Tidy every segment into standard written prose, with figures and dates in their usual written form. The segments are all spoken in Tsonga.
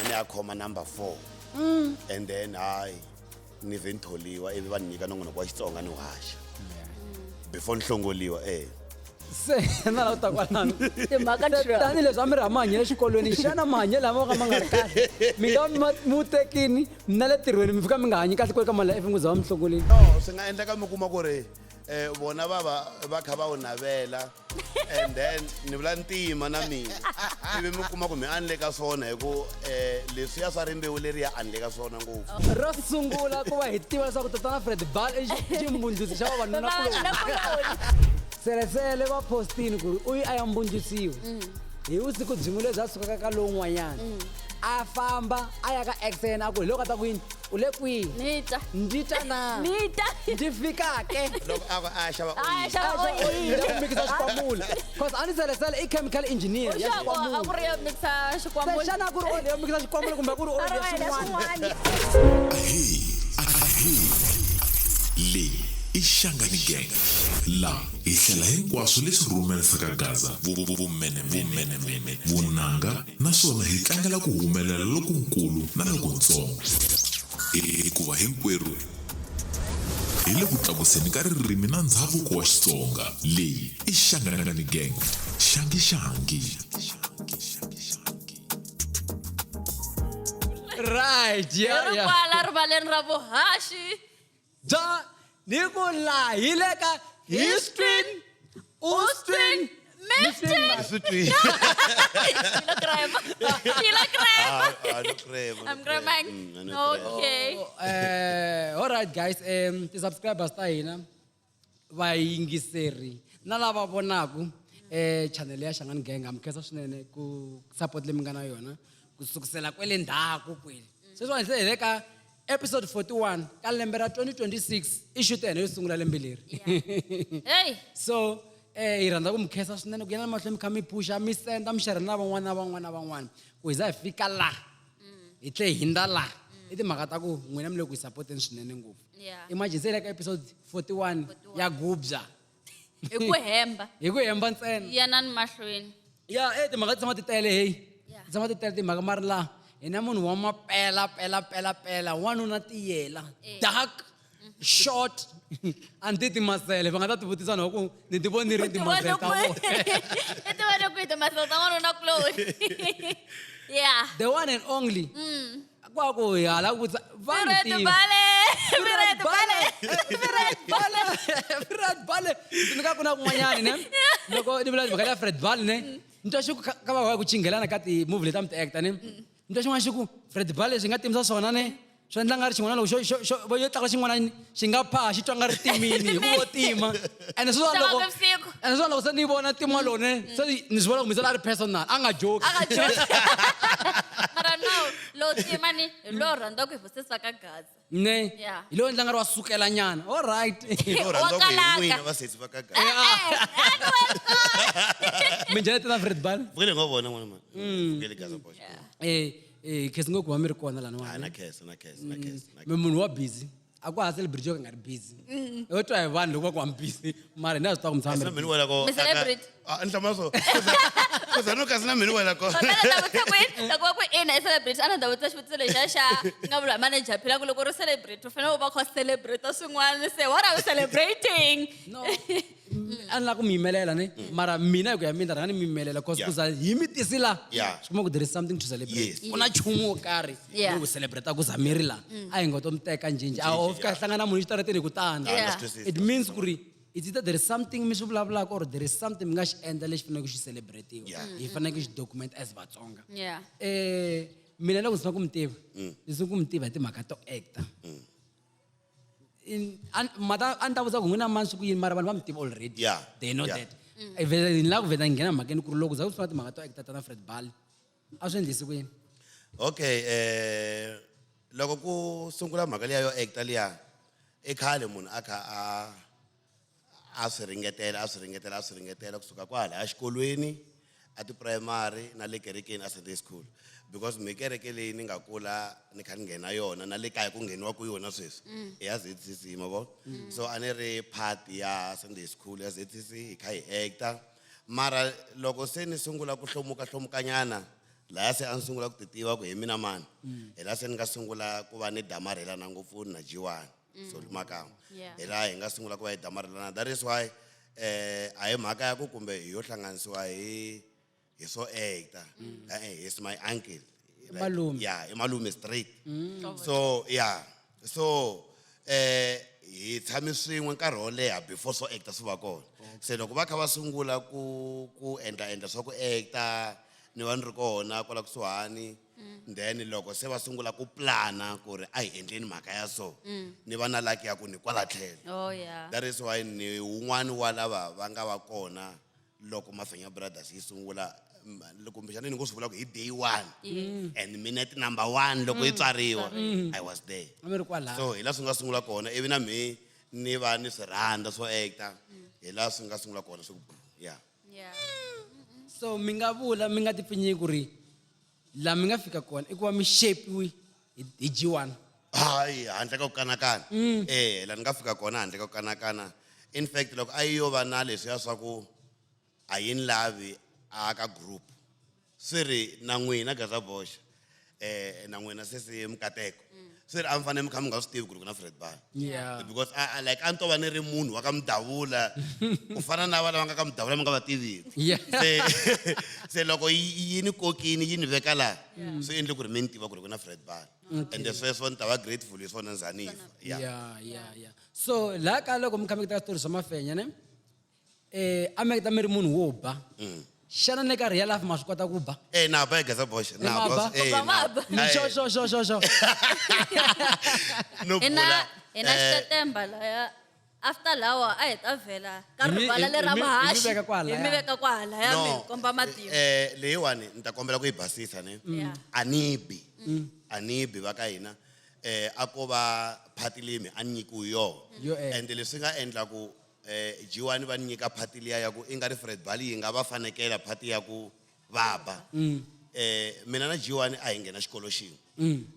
Ni ya ni ya khoma number 4. And then hayi ni ze ni tholiwa ivi va ni nyika nongonoko wa Xitsonga ni wu haxa. Before ni hlongoliwa eh. Se na la ku ta kwalano. Timhaka Se tanihileswi a mi ri ha mahanyelo exikolweni, xana mahanyelo lama ka ma nga ri kahle mi nga va mi wu tekini na le tirhweni mi fika mi nga hanyi kahle kwale ka mali ya FM ku za va mi hlongolini? No, swi nga endleka mi kuma ku ri vona va va va kha va wu navela and then ni vula ntima na mina ivi mi kuma ku mi a ni le ka swona hi ku leswiya swa rimbewu leriya a ni le ka swona ngopfu. Ro sungula ku va hi tiva leswaku tatana Fred Bal i ximbundzusi xa vavanuna kuloni. Selesele va postini ku ri u yi a ya mbundzisiwa hi vusiku byin'we lebyi a sukaka ka lowun'wanyana a famba a ya ka ex ya yena a ku hi loko a ta ku yini u le kwihi Ni twa. Ndzi twa na Ni twa. Ndzi fika ke Loko a ku a xava A oyili. xava A xava oyili. oyili ya ku mikisa xikwamula cause a ni selesele i chemical engineer ya Sure ku a xikwamula. ku ri yo mikisa Se xikwamula. xana a ku ri oyili yo mikisa xikwamula kumbe a ku ri oyili ya A ri oyili ya swin'wana? swin'wana. Ahee, ahee. Leyi i Shangani Gang. La hi hlela hinkwaswo leswi rhumerisaka Gaza vumenemene, vunanga naswona hi tlangela ku humelela lokunkulu na lokuntsongo. Hikuva hinkwerhu hi le ku tlakuseni ka ririmi na ndzhavuko wa Xitsonga. Leyi i Shangani Gang. Xangi xangi. Right, yeah, Hi ri yeah. kwala rivaleni ra vuhaxi. Bya ni ku la hi le ka History, Ustrin, Mistrin. Swi twi. Kilo crema. Kilo crema. Ah, ah, no crema, no I'm crema. cremang. No crema. Okay. All right guys, ti-subscribers ta hina, vayingiseri na lava vonaku channel ya Shangani Gang, ha mi khensa swinene ku support leyi mi nga na yona ku sukusela kwele ndzhaku kwele. Sweswiwani se hi le ka episode 41 ka lembe ra 2026, i shoot ya hina yo sungula lembe leri. Hey. So hi rhandza ku mi khensa swinene ku yena mahlweni mi kha mi phusha, mi senda, mi share na van'wana na van'wana na van'wana ku hi za hi fika la hi tlhe hi hindza la. I timhaka ta ku n'wina mi le ku hi supporteni swinene ngopfu. Imagine se hi le ka episode 41 ya Gubza. Hi ku hemba. Hi ku hemba ntsena. Yanani mahlweni. Ya, timhaka ti tshama ti tele hey. Yeah. Ti tshama ti tele timhaka mara la hina munhu wa mapela pela pela pela wanuna tiyela. Dark, short, a ni ti timasele va nga ta ti vutisa na ku ni ti voni ri timasele ta vona. I ti vone kwihi timasele ta n'wanuna kuloni? Yeah. The one and only. Kwa ku hi hala ku vutisa, va ni Fred tiva. Bale! Fred Fred Bale! Fred Bale! Fred Bale! Ni ka ku na kun'wanyani ne? Loko ni vula mhaka ya Fred Bale ne? Ni twa xi ku ka va ku chinghelana ka ti-movie leti a mi ti actor ne? Ni twa xin'wana xi ku Fred Bale swi nga timisa swona ne? Swi endla nga ri xin'wana loko vo yo tlakula xin'wana xi nga phaha xi twa nga ri timini hi ku vo tima. Ene sweswiwani Xa loko va vusiku. ene sweswiwani loko se ni vona tima lowu ne, se ni swi vona ku misala a ri personal, a nga joke. A nga joke. Mara no, lowu tima ni hi lowu rhandzaka hi vusisa ka Gaza. Ne. Yeah. Hi lowu endla nga ri wa sukela nyana. All right. Hi lowu rhandzaka hi Wa kalaka. n'wina vasesi va ka Gaza. Minjhani tena Fred Bale? Vukele ngo vona n'wana mani. Vukele Gaza boy. Khensa ngopfu ku va mi ri kona laniwani. Ah, na khensa, na khensa, na khensa, na Mi munhu wa busy. A ku ha celebrate yo ka nga ri busy. Yo twa hi vanhu loko va ku I'm busy. Mara hina ha swi tiva ku mi tshama mi ri Kasi na mina wela ko- Mi celebrate. Ah, ni hlamula swo. Kuza no kasi na mina wela ko. Kutani ta vutisa ku yini? Loko va ku ina i celebrate, a ni ta vutisa xivutiso lexiya xa nga vula hi manager phela ku loko u ri celebrate u fanele u va kha u celebrate swin'wana. Se what are we celebrating? No. A ni lava ku mi yimelela ne? Mara mina hi ku ya mina rhanga ni mi yimelela cause Yeah. ku za hi mi tisi la. Yeah. Swi kuma ku there is something to celebrate. Yes. Ku na nchumu wo karhi Yeah. lowu celebrate ku za mi ri la. A hi nga to mi teka njhenjhe. A ho fika yeah. hlangana munhu exitarateni hi ku tana. Yeah. Na swi twisisa. It means ku ri it's either there is something mi swi vulavulaka or there is something mi nga xi endla lexi faneleke xi celebrate-iwa. Yeah. Hi faneleke xi document as Vatsonga. Yeah. Mina loko ndzi sungula ku mi tiva, ndzi sungula ku mi tiva hi timhaka to actor. In, an, mata, a ni ta vutisa ku n'wina mani swi ku yini, mara vanhu va mi tiva already. Yeah. They know Yeah. that. Vhele ni lava ku vheta ni nghena mhakeni ku ri loko za ku sungula timhaka to actor tana Fred Bale, a swi endlisi ku yini? Okay, loko ku sungula mhaka liya yo actor liya, i khale munhu a kha a swi ringetela, a swi ringetela, a swi ringetela kusuka kwala exikolweni, a ti-primary na le kerekeni a Sunday school. Because mi kereke leyi ni nga kula ni kha ni nghena yona na le kaya ku ngheniwa ku yona sweswi. I ya ZCC, ma vo? So a ni ri part ya Sunday school ya ZCC, hi kha hi actor. Mara loko se ni sungula ku hlomuka hlomukanyana, Laha se a ni sungula ku ti tiva ku hi mina mani, hi laha se ni nga sungula ku va ni damarhelana ngopfu na G1 Solly Makamu. Hi laha hi nga sungula ku va hi damarhelana. That is why a hi mhaka ya ku kumbe hi yo hlanganisiwa hi swo acta. E-e, he's my uncle. Like, Malume. Yeah, i malume straight. So yeah, so hi tshame swin'we nkarhi wo leha before swo acta swi va kona. Se loko va kha va sungula ku endla endla swa ku acta, ni va ni ri kona kwala kusuhani. Then loko se va sungula ku plana ku ri a hi endleni mhaka ya so, ni va na lucky ya ku ni kwala tlhelo. Oh yeah. That is why ni wun'wani wa lava va nga va kona loko Mafenya Brothers yi sungula, kumbexana ni ngo swi vula ku hi day one and minute number one loko yi tswariwa, I was there. A mi ri kwalaya. So hi laha swi nga sungula kona, ivi na mehe ni va ni swi rhandza swo acta, hi laha swi nga sungula kona swi ku yeah. So mi nga vula mi nga ti pfinyiki ku ri laha mi nga fika kona i ku va mi shape-iwe hi G1. Hayi, handle ka ku kanakana. Laha ni nga fika kona handle ka ku kanakana. In fact, loko a yi yo va na leswiya swa ku a yi ni lavi a ka group, swi ri na n'wina Gaza Boxa, na n'wina sesi Mukateko, swi ri a mi fanele mi kha mi nga swi tivi ku ri ku na Fred Bali. Because like a ni to va ni ri munhu wa ka Mudavula, ku fana na va lava nga ka Mudavula mi nga va tiviki. Se loko yi ni kokini yi ni veka laha, swi endle ku ri mi ni tiva ku ri ku na Fred Bali. And sweswo ni ta va grateful hi swona ndzhanifa. Yeah. Yeah, yeah, yeah. So laha ka loko mi kha mi teka switori swa Mafenya ne? A mi ta mi ri munhu wo ba. Xana ni ka real life ma swi kota ku ba? Na ba Gaza Boxa, na Ma ba. ba? Ba, ma ba. Ni xo, xo, xo, xo, xo. No Hi na bula. hi na xitetemba laya. After lawa a hi ta vhela ka Hi mi- rivala hi- leri ra hi mi- hi mi mahaxi. veka kwalaya. Hi mi veka kwalaya, No, mi hi komba matimba. Leyiwani ni ta kombela ku yi basisa ne. A ni bi. A ni bi va ka hina. A ko va phati leyi mi a ni nyikiwi yona. Yo, eh. Ende leswi nga endla ku G1 va ni nyika phati liya ya ku i nga ri Fred Bali yi nga va fanekela phati ya ku va ba. Mina na G1 a hi nghena xikolo xin'we.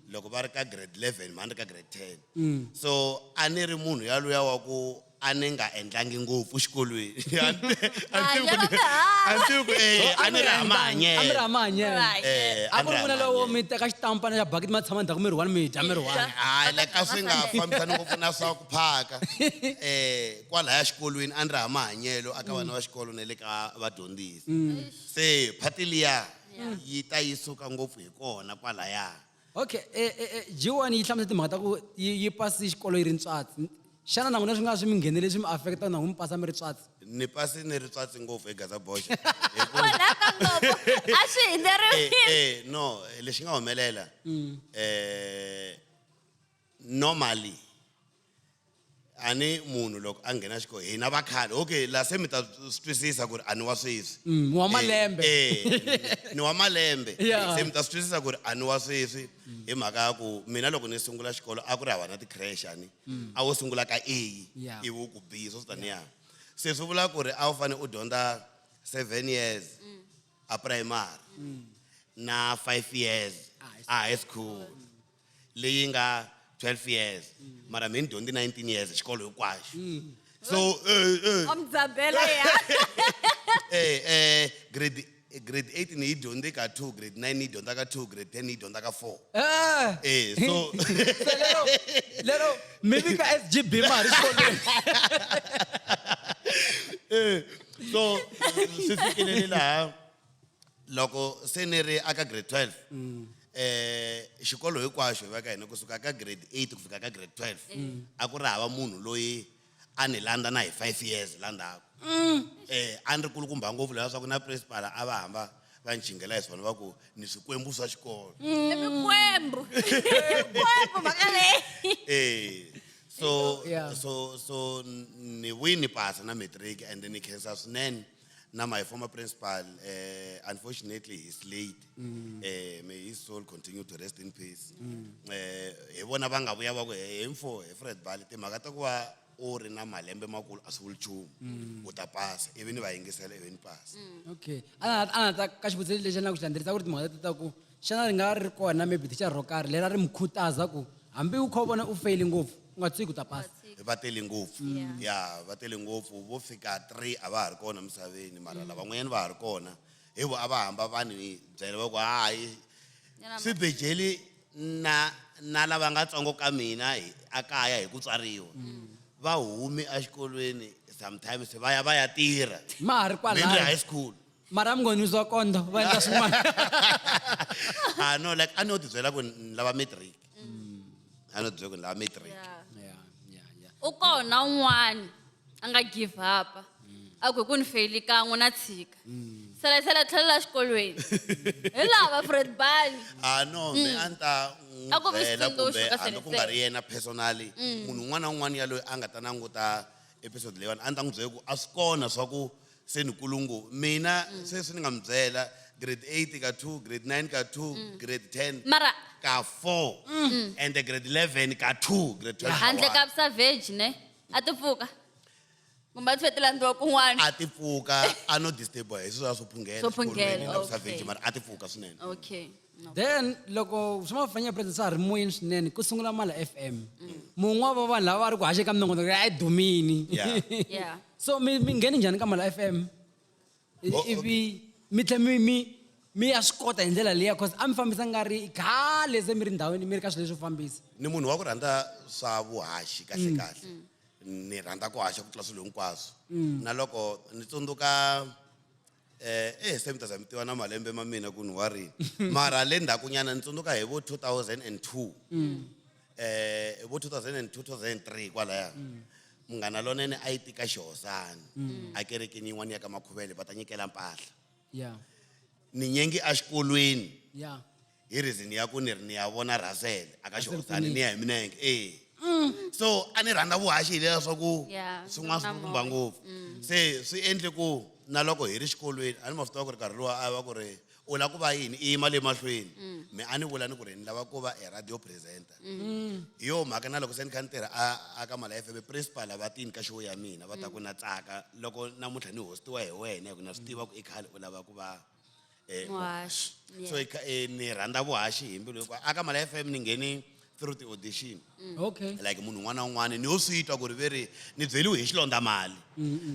Loko va ri ka grade 11, mhani ri ka grade 10. So a ni ri munhu yaloya wa ku a ni nga endlangi ngopfu xikolweni. A ni tivi ku ni- a ni tivi ku, a ni ri hama hanyelo. A mi ri hama hanyelo. Right. A A ku ni ri ri n'wina hama lowo hanyelo. mi teka xitampana xa bucket ma tshama ndzhaku mi ri one, mi dya mi ri one. Hayi, like a swi nga fambisani ngopfu na swa ku phaka. Kwalaya xikolweni a ni ri hama hanyelo aka vana va xikolo na le ka vadyondzisi. Se phati liya yi ta yi suka ngopfu hi kona kwalaya. Okay, G1 yi hlamusela timhaka ta ku yi pasi xikolo yi ri ntswatsi. Xana na n'wina swi nga swi mi nghenele swi mi affecta na n'wi mi pasa mi ri tswatsi? Ni pasi ni ri tswatsi ngopfu eGaza Boxa. Kwalaho ka ngopfu, a swi hundzeriwile. No, lexi nga humelela, normally, a ni munhu loko a nghena xikolo, hina va khale, okay, laha se mi ta swi twisisa ku ri a ni wa sweswi. Wa malembe. Ni wa malembe. Se mi ta swi twisisa ku ri a ni wa sweswi hi mhaka ya ku mina loko ni sungula xikolo a ku ri hava na ti-creche ani. A wo sungula ka A, ivi u ku B, swo swi taniya. Se swi vula ku ri a wu fanele u dyondza 7 years a primary na 5 years a high school leyi nga 12 years. Mara mina ni dyondze 19 years xikolo hinkwaxo. So, Wa Mdzabela ya. Grade 8 ni yi dyondze ka 2, grade 9 ni yi dyondza ka 2, grade 10 ni yi dyondza ka 4. So Se lero mi vika SGB ma ha ri xikolweni. So swi fikelele laha loko se ni ri aka grade 12. Xikolo hinkwaxo hi va ka hina kusuka ka grade 8 ku fika ka grade 12. A ku ri hava munhu loyi a ni landza na hi 5 years la ndzhaku. A ni ri kulukumba ngopfu leswaku na principal a va hamba va ni chingela hi swona va ku ni swikwembu swa xikolo. I mikwembu. Mikwembu mhaka leyi. So, so ni vuyi ni pasa na matric and ni khensa swinene na my former principal, unfortunately he's late. May his soul continue to rest in peace. Hi vona va nga vuya va ku, hey, mfo, hi Fred Bali, timhaka ta ku va u ri na malembe makulu a swi vuli nchumu. U ta pasa, ivi ni va yingisela, ivi ni pasa. Okay. A na ta ka xivutiso lexi na ku xi landzelerisa ku ri timhaka ta ku xana ri nga ri kona maybe thicara ro karhi leri a ri mi khutaza ku hambi u kha u vona u fail ngopfu u nga tshuki u ta pasa. Va tele ngopfu. Ya, va tele ngopfu. Vo fika 3 a va ha ri kona emisaveni, mara lavan'wanyana va ha ri kona. Hi vo a va hamba va ni byela va ku hayi swi bejeli na na lava nga tsongo ka mina a kaya hi ku tswariwa. Va humi exikolweni sometimes va ya va ya tirha. Ma ha ri Mi ri high school. Mara mi ngo nwiziwa kondo va endla swin'wana. Ah no, like a no ti byela ku ni lava matric. A no ti byela ku ni lava matric. U kona un'wana a nga give up. A ku hi ku ni feyili kan'we na tshika. Sala sala tlhelela xikolweni. Hi lava Fred Bali. Ah no, me a ni ta n'wi A ku vi byela xitsundzuxo kumbe ka hambi ku nga ri Selesele. yena personally, munhu un'wana na un'wana ya loyi a nga ta languta episode leyiwani a ni ta n'wi byela ku a swi kona swa ku se ni kulu ngopfu. Mina sweswi ni nga mi byela grade 8 ka 2, grade 9 ka 2, grade 10 Mara ka 4 and grade 11 ka 2, grade 12 ka handle ka 1. savage ne a ti pfuka. Kumbe a ti fetela ndziwa kun'wana. A ti pfuka, a no disturb hi swilo swo phungela Swo phungela, xikolweni na savage, okay. mara a ti pfuka swinene. Okay. No. Then loko swa Mafenya President swa ha ri moyeni swinene ku sungula Mala FM. Mun'we wa vanhu lava va ri ku haxeni ka minongonoko ya dumini. So mi mi ngheni njhani ka Mala FM? Ivi mi tlhe mi mi mi ya swi kota hi ndlela liya cause a mi fambisa nga ri khale se mi ri ndhawini mi ri ka swilo leswo fambisa. Ni munhu wa ku rhandza swa vuhaxi kahle kahle. Ni rhandza ku haxa ku tlula swilo hinkwaswo. Na loko ni tsundzuka se mi ta za mi tiva na malembe ma mina ku ni wa rini. Mara le ndzhakunyana ni tsundzuka hi vo 2002. Vo 2002, 2003 kwalaya. Munghana Lonene a yi tika xihosani. A kerekeni yin'wana ya ka Makhuvele va ta nyikela mpahla. Ni nyengi exikolweni. Hi reason ya ku ni ri ni ya vona Russell a ka Russell xihosani Kunene. ni ya hi minenge. So a ni rhandza vuhaxi hi leswaku swin'wana swi Na khumba moya. ngopfu. Se swi endle ku na loko hi ri xikolweni a ni ma swi tiva ku ri nkarhi luwa a va ku ri u lava ku va yini i yima le mahlweni. Me a ni vula ni ku ri ni lava ku va a radio presenter. Hi yo mhaka na loko se ni kha ni tirha a ka Mala FM principal va tini ka show ya mina va ta ku na tsaka loko namuntlha ni hostiwa hi wena hi ku na swi tiva ku i khale u lava ku va Muhaxi. So ni rhandza vuhaxi hi mbilu hinkwayo. A ka Mala FM ni ngheni through the audition. Like munhu un'wana na un'wana ni yo swi twa ku ri ve ri ni byeriwe hi xilondza mali.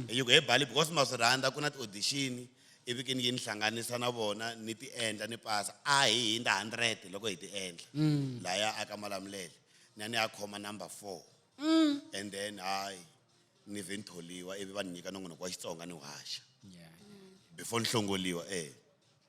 Hi ku he Bali because ma swi rhandza ku na ti-audition ivi ke ni yi ni hlanganisa na vona ni ti endla ni pasa. A hi hindza 100 loko hi ti endla. Laya a ka Malamulele. Ni ya ni ya khoma number 4. And then hayi ni ve ni tholiwa ivi va ni nyika nongonoko wa Xitsonga ni wu haxa. Before ni hlongoliwa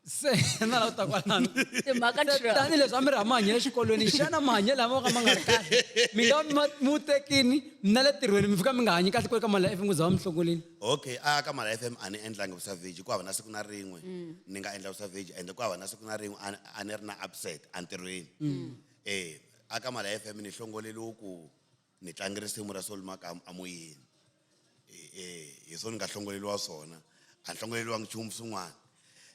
Se na la u ta kwalano. Timhaka Se true. tanihileswi a mi ri hava mahanyelo exikolweni, xana mahanyelo lama ka ma nga ri kahle? Mi nga va mi tekini na le ntirhweni mi fika mi nga hanyi kahle kwale ka Mala FM ku za va mi hlongolini? Okay, a ka Mala FM a ni endlangi vusavage, ku hava na siku na rin'we ni nga endla vusavage, ende ku hava na siku na rin'we a ni ri na upset entirhweni. A ka Mala FM ni hlongoleriwe ku ni tlange risimu ra Sol Makamu amoyeni. Hi swona ni nga hlongoleriwa swona. A ni hlongoleriwangi nchumu swin'wana.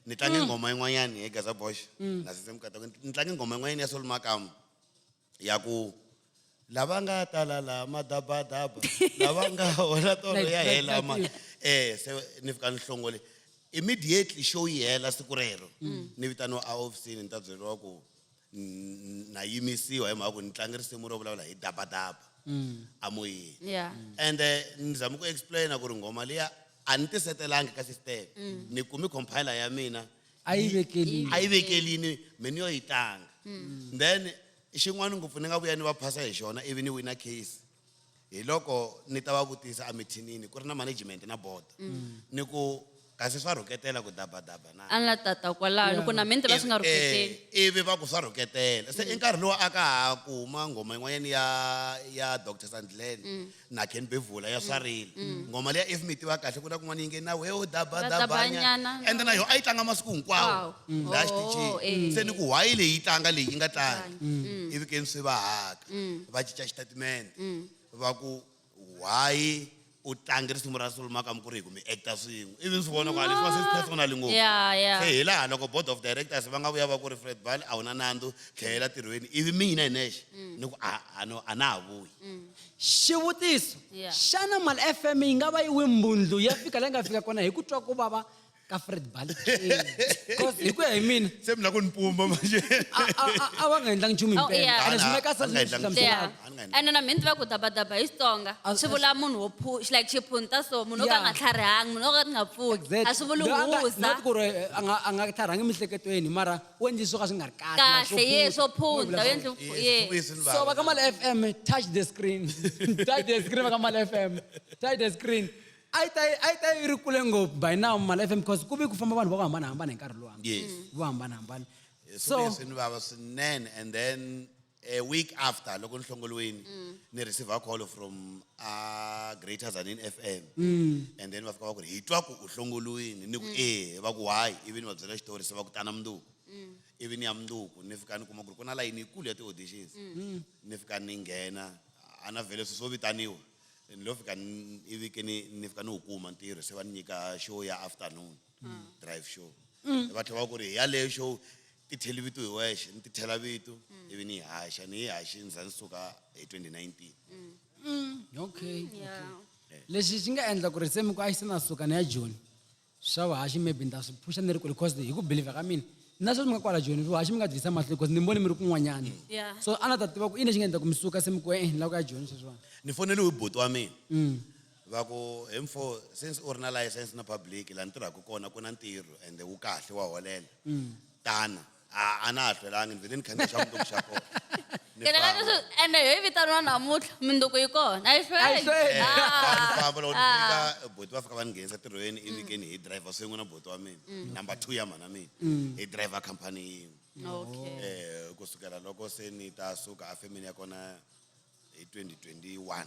Ni tlange nghoma yin'wanyani hi Gaza Bosch. Na se mukata ku ni tlange nghoma yin'wanyani ya Sol Makamu ya ku lava nga tala la madabadaba, lava nga hola tolo ya hela ma. Se ni fika ni hlongole. Immediately show yi hela siku rero. Ni vitaniwa a ofisini ni ta byeriwa ku na yimisiwa hi mhaka ku ni tlange risimu ro vulavula hi dabadaba amoyeni. And ni zama ku explain ku ri nghoma liya a ni tisetelangi ka system. Ni kumi compiler ya mina. A yi vekelini. A yi vekelini, me ni yo yi tlanga. Then xin'wana ngopfu ni nga vuya ni va phasa hi xona ivi ni wina case. Hi loko ni ta va vutisa a mithinini ku ri na management na board. Ni ku kasi swa rhuketela ku dabadaba na. A ni la tata kwalano, ku na mina ni tiva swi nga rhuketeli. Ivi va ku swa rhuketela. Se i nkarhi lowu a ka ha kuma nghoma yin'wanyana ya Doctor Sandlane na Ken Bevula ya Swarile. Nghoma liya if mi tiva kahle ku na kun'wana yi nge na we u dabadabanya. Dabanyana. Ende na yo a yi tlanga masiku hinkwawo. Wow. Laha xitichini. Oh, eh. Se ni ku why leyi yi tlanga leyi yi nga tlangi. Ivi ke ni swi va haka. Va cinca xitatimende. Va ku why u tlange risimu ra Sol Makamu ku ri hi ku mi acta swin'we. Ivi ni swi vona ku a leswi va se swi personal ngopfu. Se hi laha loko board of directors va nga vuya va ku ri Fred Bali a wu na nandzu, tlhelela ntirhweni. Ivi mina hi nexe ni ku a no, a na ha vuyi. Xivutiso, xana Mala FM yi nga va yi wi mbundlu ya fika laha yi nga fika kona hi ku twa ku vava Ka Fred Bali cause hi ku ya hi mina Se mi la ku ni pumba manje. a va nga endlangi nchumu Oh, himpela yeah. ene swi meka A ni nga sense endlangi swi Yeah. hlamuselaka. A ni nga endlangi. Ene na mina ni tiva ku dabadaba hi Xitsonga swi vula munhu wo like xiphunta so munhu wo ka a nga tlharihangi munhu wo ka a nga pfuki Exactly. a swi vuli Loyi a nga- huza not ku ri a nga tlharihangi emiehleketweni mara u endli swo ka swi nga ri kahle like swo kahle ye swo phunta. phunta u endli ye Yes, swi So va ka Mali FM touch the screen, touch the screen va ka Mali FM, touch the screen. A yi ta yi ri kule ngopfu by now Mali FM because ku ve ku famba vanhu va ku hambanahambana hi nkarhi luwa. Yes. Vo hambanahambana. So So swi ni vava swinene and then a week after loko ni hlongoliwini ni receive a call from Greater Tzaneen FM and then va fika va ku ri hi twa ku u hlongoliwini ni ku e va ku why ivi ni va byela xitori se va ku tana mundzuku ivi ni ya mundzuku ni fika ni kuma ku ri ku na layini yikulu ya ti-auditions ni fika ni nghena a na vhele swi swo vitaniwa ni lo fika ivi ke ni fika ni wu kuma ntirho se va ni nyika show ya afternoon drive show va tlhela va ku ri hi yaleyo show ti theli vito hi wexe ni ti thela vito ivi ni yi haxa ni yi haxi ni za ni suka hi 2019. Okay. Yeah. Lexi xi nga endla ku ri se mi ku a xi se na suka ni ya Joni swa vuhaxi maybe ni ta swi phusha ni ri kule cause hi ku believe ka mina na sweswi mi nga kwala Joni vuhaxi mi nga byisa mahlweni cause ni vone mi ri kun'wanyana. Yeah. So a na ta tiva ku i lexi nga endla ku mi suka se mi ku ni lava ku ya Joni sweswiwani. Ni foneliwe hi buti wa mina va ku he mfo since u ri na license na public laha ni tirhaka kona ku na ntirho ende wu kahle wa holela tana a na ha hlwelangi ni vhele ni khandziya xa mundzuku xa kona. Ni Kena ka famba. leswi ene hi vitaniwa namuntlha minduku yi kona a yi A yi hlweli. hlweli. Ni famba loko ni fika buti va fika va ni nghenisa ntirhweni ivi ke ni hi driver swin'we na buti wa mina number 2 ya mhana mina hi driver company yin'we. Okay. Kusukela loko se ni ta suka a femini ya kona hi 2021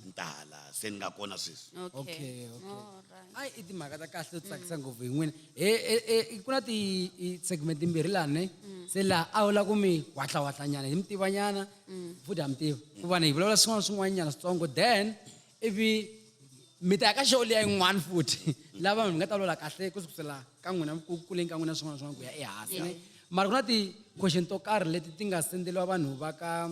ni ta hala se ni nga kona sweswi. Okay. Okay, okay. Alright. Ai i timhaka ta kahle to tsakisa ngopfu hi n'wina. He ku na ti i segment timbirhi laha ne se laha a wu lava ku mi wahlawahlanyana hi mi tivanyana futhi ha mi tiva ku va ni hi vulavula swin'wana swin'wanyana switsongo then ivi mi ta ya ka show liya yin'wana futhi lava mi nga ta vulavula kahle ku sukusela ka n'wina ku kuleni ka n'wina swin'wana swin'wana ku ya ehansi ne mara ku na ti-question to karhi leti ti nga sendeliwa vanhu va ka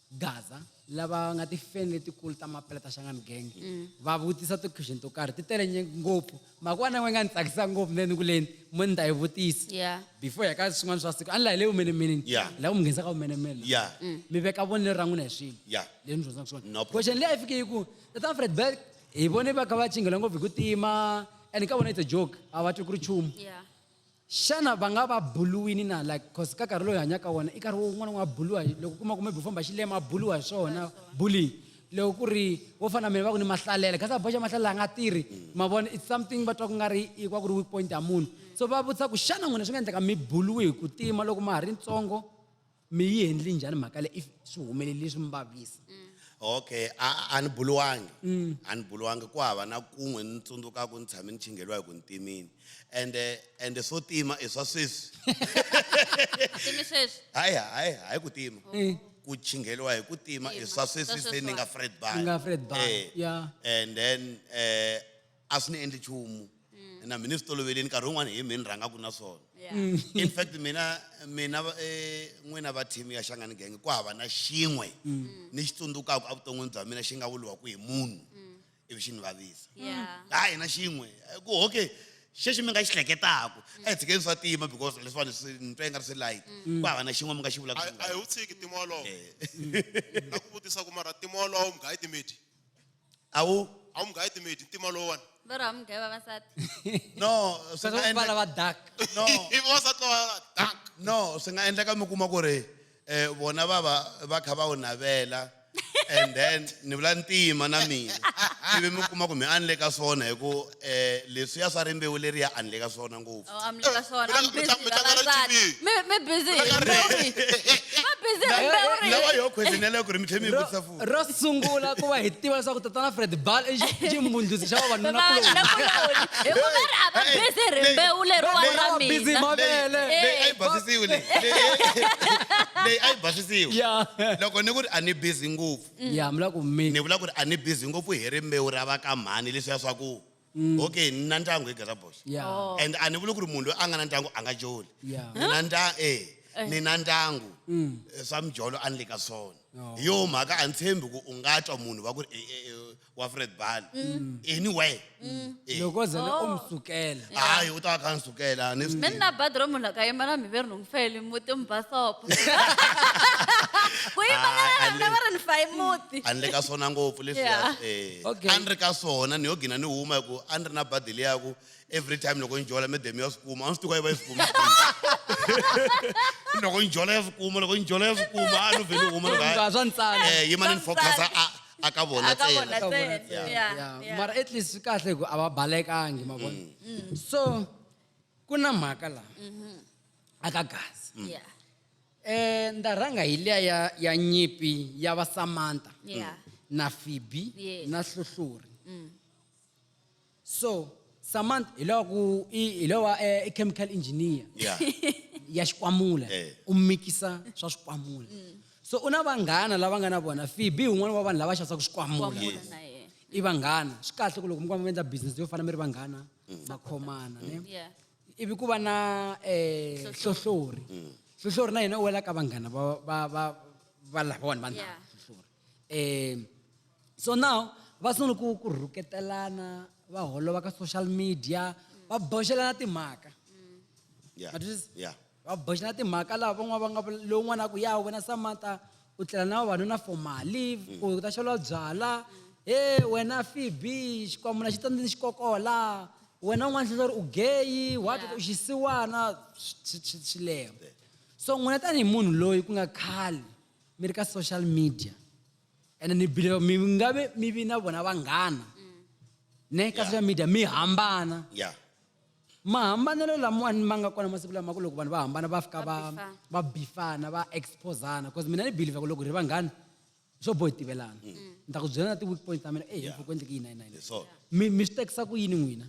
Gaza lava nga ti-fan letikulu ta Mapela ta Shangani Gang va vutisa ti-question to karhi ti tele ngopfu mara ku va na yin'wana yi nga ni tsakisa ngopfu ni ku leni mo ni ta yi vutisa Yeah. before ya ka swin'wana swa siku a ni laha hi le vumenemeneni Yeah. laha ku mi nghenisa ka vumenemene Yeah. mi veka vonelo ra n'wina hi swilo Yeah. leswi mi dyondzaka swona No problem. question leyi a yi fike yi ku tata Fred Bell hi vone va kha va chinghela ngopfu hi ku tima and ka vona it's a joke a va twi ku ri nchumu Yeah. xana va nga va buluwini na like cause ka nkarhi lowu hi hanyaka wona i nkarhi wun'wana wa buluwa loko u kuma ku maybe u famba xilema a buluwa hi swona bullying loko ku ri wo fana na mina va ku ni mahlalela kasi a boxa mahlalela a nga tirhi ma vona it's something va twa ku nga ri i ku va ku ri weak point ya munhu so va vutisa ku xana n'wina swi nga endleka mi buluwi hi ku tima loko ma ha ri ntsongo mi yi endli njhani mhaka leyi if swi humelerile swi mi vavisa? Okay, a ni buluwangi. A ni buluwangi ku hava na kun'we ni tsundzukaku ni tshame ni chingheliwa hi ku ni timini. And swo tima i swa sweswi. Timi sweswi. Hayi, hayi, hayi ku tima. Ku chingheliwa hi ku tima i swa sweswi Swa se ni nga sweswiwani. Fred Ball. Ni nga Fred Ball, yeah. And then a swi ni endli nchumu. Na mina ni swi toloveleni nkarhi wun'wani hi mina ni rhangaku na swona. Yeah. In fact mina n'wina va team ya Shangani Gang ku hava na xin'we ni xi tsundzukaku evuton'wini bya mina xi nga vuriwa ku hi munhu ivi xi ni vavisa. Yeah. Hayi na xin'we ku okay xexi mi nga xi hleketaku a hi tshikeni swa tima because leswiwani swi ni twa yi nga ri swi light ku hava na xin'we mi nga xi vulaka swi nga A hi wu tshiki tima wolowo. Na ku vutisa ku mara tima wolowo a wu mughayi timeti. A wu? A wu mughayi timeti ntima lowuwani. Va ri ha mughayi vavasati. No, swi nga Sweswo va endleka lava dark. No. I vavasati lava dark. No, swi nga endleka mi kuma ku ri vona va va va kha va wu navela and then ni vula ntima na mina ivi mi kuma ku mi a ni le ka swona hi ku leswiya swa rimbewu leriya a ni le ka swona ngopfu. Oh, a mi le ka swona, a mi Mi busy tlanga ra vavasati. TV. Mi busy hi rimbewu rihi? Va busy hi rimbewu rihi? Lava yo question yaleyo ku ri mi tlhela mi yi vutisa futhi. Ro sungula ku va hi tiva leswaku tatana Fred Ball i ximbundzusi xa vavanuna kuloni. Vavanuna kuloni. Hi ku va ri a va Hey, busy hi rimbewu leriwani ra Va busy mina. mavele. Leyi a yi basisiwi leyi. Leyi a yi basisiwi. Yeah. Loko ni ku ri a ni busy ngopfu. Yeah, mi lava ku mi. Ni vula ku ri a ni busy ngopfu hi rimbewu ra va ka mhani leswiya swa ku okay ni na ndyangu hi Gaza Boxa. Yeah. Oh. And a ni vuli ku ri munhu loyi a nga na ndyangu a nga joli. Yeah. Ni na ni na ndyangu. Swa mijolo a ni le ka swona. Hi yo mhaka a ni tshembi ku u nga twa munhu va ku ri wa Fred Bali anyway. Loko zena u mi sukela. Hayi, u ta va kha ni sukela ni swi Mi ni na badi ro munhu loko a yimba na mi ve ri ni n'wi fayele muti mi basopa ku yimba Ah, na mina va ri ni faye muti. A ni le ka swona ngopfu leswiya. Yeah. Okay. A ni ri ka swona ni yo gina ni huma hi ku a ni ri na badi liya ku every time loko ni jola medem ya swi kuma, a ni swi tivi ku a yi va yi swi kuma loko ni jola ya swi kuma, loko ni jola ya swi kuma, a ni vhe ni huma loko Nga swa ntsana. Yima ni focus a ka vona A ka vona ntsena. Ka vona ntsena. ntsena. Yeah, Yeah. yeah. Mara at least swi kahle ku a va balekangi ma vona. So ku na mhaka laha aka Gaza. Yeah. Nda rhanga hi liya ya nyipi ya va Samantha Yeah. na Phoebe Yes. na Hlohlori. So Samantha hi lowa ku i hi lowa i chemical engineer ya xikwamula. U mikisa swa swikwamula. So u na vanghana lava nga na vona. Phoebe hi un'wana wa vanhu lava xavisaka swikwamula. Swikwamula Yes. na yena. I vanghana. Swi kahle ku loko mi mi endla business yo fana mi ri vanghana, ma khomana, ne? Yeah. Ivi ku va na Hlohlori. Hlohlori na yena u wela ka vanghana va lavawani va nharhu, Yeah. Hlohlori. So now va sungula ku rhuketelana, va holova ka social media, va boxelana timhaka. Yeah. Ma twisisa? Yeah. Va boxelana timhaka laha van'wana va nga lowun'wana a ku ya wena Samantha u tlela na vavanuna for mali, ku ta xaveriwa byala. He wena Phoebe xikwamuna xi tsandzeni xikokola. Wena un'wana Hlohlori u gay, what Yeah. u xisiwana, swi leha. So n'wina tanihi munhu loyi ku nga khale mi ri ka social media ene ni believe mi nga ve mi vi na vona vanghana ne ka Yeah. social media mi hambana. Yeah. Mahambanelo lamawani ma nga kona masiku lama ku loko vanhu va hambana va fika Va bifana. va bifana, va exposana, because mina ni believe ku loko hi ri vanghana swo boha hi tivelana. Ni ta ku byela na ti-weak points ta mina, Yeah. ku endleke yini na yini na yini. Hi swona. Mi swi tekisa ku yini n'wina?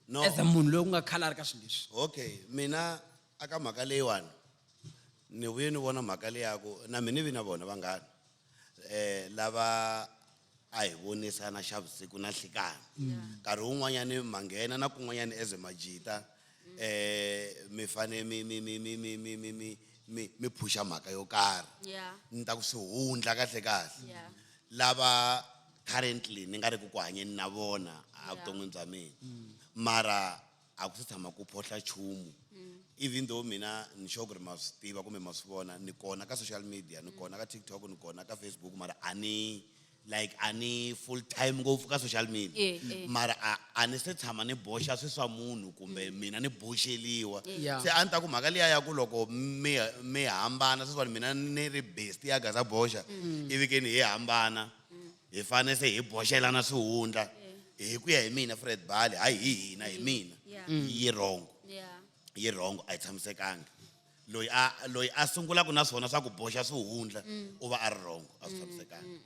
No. As a munhu loyi ku nga khale a ri ka swilo leswi. Okay, mina aka mhaka leyiwani ni vuye ni vona mhaka leya ku na mina ni vi na vona vanghana lava a hi vonisana xa vusiku na nhlikani. Nkarhi wun'wanyani ma nghena na kun'wanyani as majita, mi fane mi phusha mhaka yo karhi. Yeah. Ni ta ku swi hundla kahle kahle. Yeah. Lava currently ni nga ri ku ku hanyeni na vona Yeah. evuton'wini bya mina. Mara a ku se tshama ku phohla nchumu. Even though mina ni sure ku ri ma swi tiva kumbe ma swi vona, ni kona ka social media, ni kona ka TikTok, ni kona ka Facebook, mara a ni like a ni full time ngopfu ka social media. Mara a ni se tshama ni boxa swi swa munhu kumbe mina ni boxeliwa. Yeah. Se a ni ta ku mhaka liya ya ku loko mi hambana sweswiwani mina ni ri best ya Gaza boxa, ivi ke ni hi hambana, hi fane se hi boxelana swihundla. Hi ku ya hi mina Fred Bali, hayi hi hina, hi mina. Yeah. Yi wrong. Yeah. Yi wrong, a yi tshamisekanga. Loyi a sungulaka na swona swa ku boxa swihundla, u va a ri wrong, a swi tshamisekanga.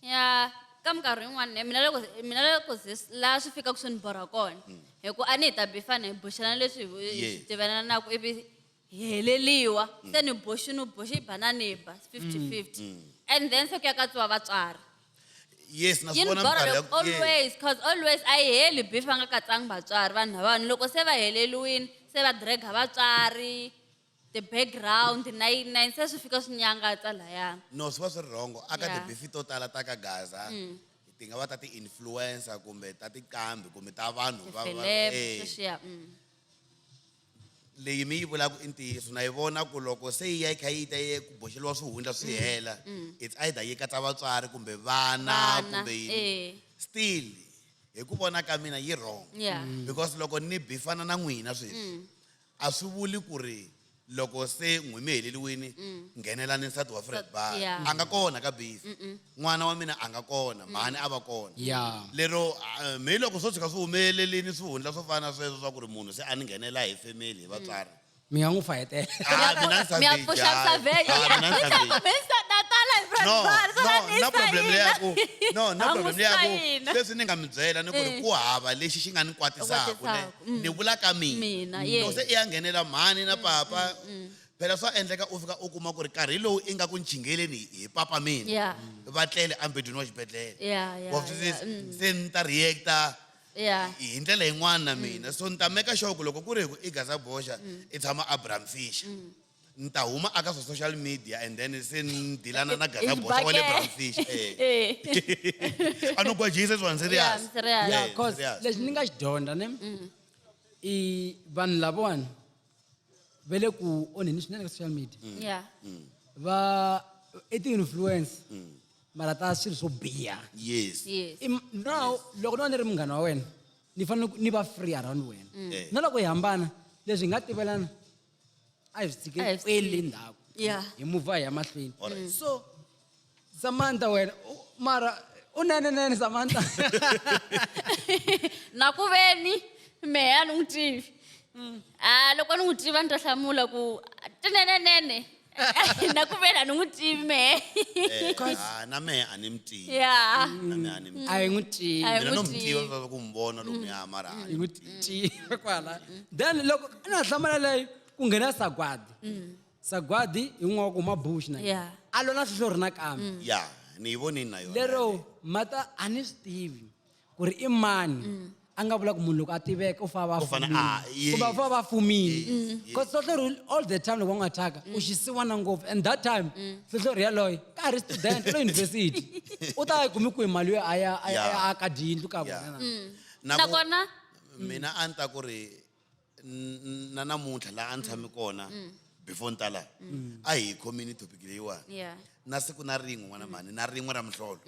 Ya, ka minkarhi yin'wana mina loko ze laha swi fikaka swi ni borha kona. Hi ku a ni hi ta bifana hi boxana leswi hi Yes. swi tivelanaka ivi hi heleliwa. Se ni boxi ni boxi ba na ni ba, 50-50. And then se ku ya katsiwa vatswari. Yes, na Yi ni swi vona borha minkarhi ya loko ku- yes. always, because always a yi heli beef va nga katsangi vatswari vanhu lavawani. Loko se va heleliwile, se va drag-a vatswari, the background, na yini, na yini, se swi fika swi nyangatsa lahaya. No, swi va swi ri wrong. Aka Yeah. ti-beef to tala ta ka Gaza, ti nga va ta ti-influencer kumbe ta tiqambi kumbe ta vanhu va- va- Ti-celeb, sweswiya. Leyi mi yi vulaka i ntiyiso, na yi vona ku loko se yi ya yi kha yi ta yi ku boxeliwa swihundla swi hela, it's either yi katsa vatswari kumbe vana Vana, kumbe yini. Still, hi ku vona ka mina yi wrong. Yeah. Because loko ni bifana na n'wina sweswi, a swi vuli ku ri loko se n'wi mi heleliwini, nghenelani nsati wa Fred Bali. Yeah. A nga kona ka beef. N'wana wa mina a nga kona, mhani a va kona. Yeah. Lero, me loko swo tshuka swi humelelini swihundla swo fana na sweswo swa ku ri munhu se a ni nghenela hi family, hi vatswari. Mi nga n'wi fahetela. Ah, mina ni Mi ya savage, pfuxa hayi. savage. Ah, mina ni savage. Mi sa tala hi Fred No, Bali, swa no, la ni na problem sayina. leya ku, no, na Ha problem n'wi leya ku, sayina. sweswi ni nga mi byela ni ku ri ku hava lexi xi nga ni kwatisaka, ne? Kwatisaka, Ni vula ka mina. Mina, Loko yes. se i ya nghenela mhani na papa, phela swa endleka u fika u kuma ku ri nkarhi lowu i nga ku nchingeleni hi papa mina, Yeah. va tlele embedweni wa xibedhlele. Yeah, yeah, Wa swi twisisa? yeah. Se ni ta react-a Yeah. hi ndlela yin'wana na mina. So ni ta make sure ku loko ku ri hi ku i Gaza boxa, i tshama Abraham Fisher. Ni ta huma aka swa social media and then se ni dilana na I Gaza Boxa wa le xibakele. Brownfish. Eh. Eh. A no gwajisa swona Yeah, serious. I'm serious. Yeah, Eh, cause serious. lexi ni nga xi dyondza ne i vanhu lavawani va le ku onheni swinene ka social media. Yeah. Va i ti-influence mara ta swilo swo biha. Yes. Yes. Now loko no va ni ri munghana wa wena ni fanele ni va free around wena. Eh. Na loko hi hambana leswi hi nga tivelana a hi swi A hi tshikeli swi kwele tshiki. ndzhaku. Yeah. Hi muvha hi ya mahlweni. Alright. So Samantha wena mara u nenenene Samantha. Na ku veni mehe a ni n'wi tivi. A loko ni n'wi tiva ni ta hlamula ku tinenenene. Na ku veni a ni n'wi tivi mehe. Eh, ah, na mehe a ni mi tivi. Yeah. Na mehe a ni mi tivi. A hi n'wi tivi. A hi Mina no n'wi mi tivi. tiva ku mi vona lomuya mara a Hi ni n'wi tivi kwala. Then loko na hlamala leyo ku nghena sagwadi. Sagwadi hi n'wana wa ku huma bush na yena. Yeah. A lwa na hlohlori nakambe. Ya, ni yi vonini na yona. Lero mata a ni swi tivi ku ri i mani a nga vula ku munhu loko a tiveka u fane a va U fane fumile. a- yes. Kumbe a fane a va fumile. Yes, Because hlohlori all the time loko va n'wi attack-a u xisiwana ngopfu and that time hlohlori yaloye ka ha ri student u le university u ta yi kumi kwihi mali yo a ya a ya Yeah. aka tiyindlu ka Yeah. vona na. Na ku- Nakona mina a ni ta ku ri na namuntlha laha a ni tshami kona before ni ta laha a hi khomini topic leyiwani. Yeah. Na siku na rin'we n'wana mhani na rin'we ra mihlolo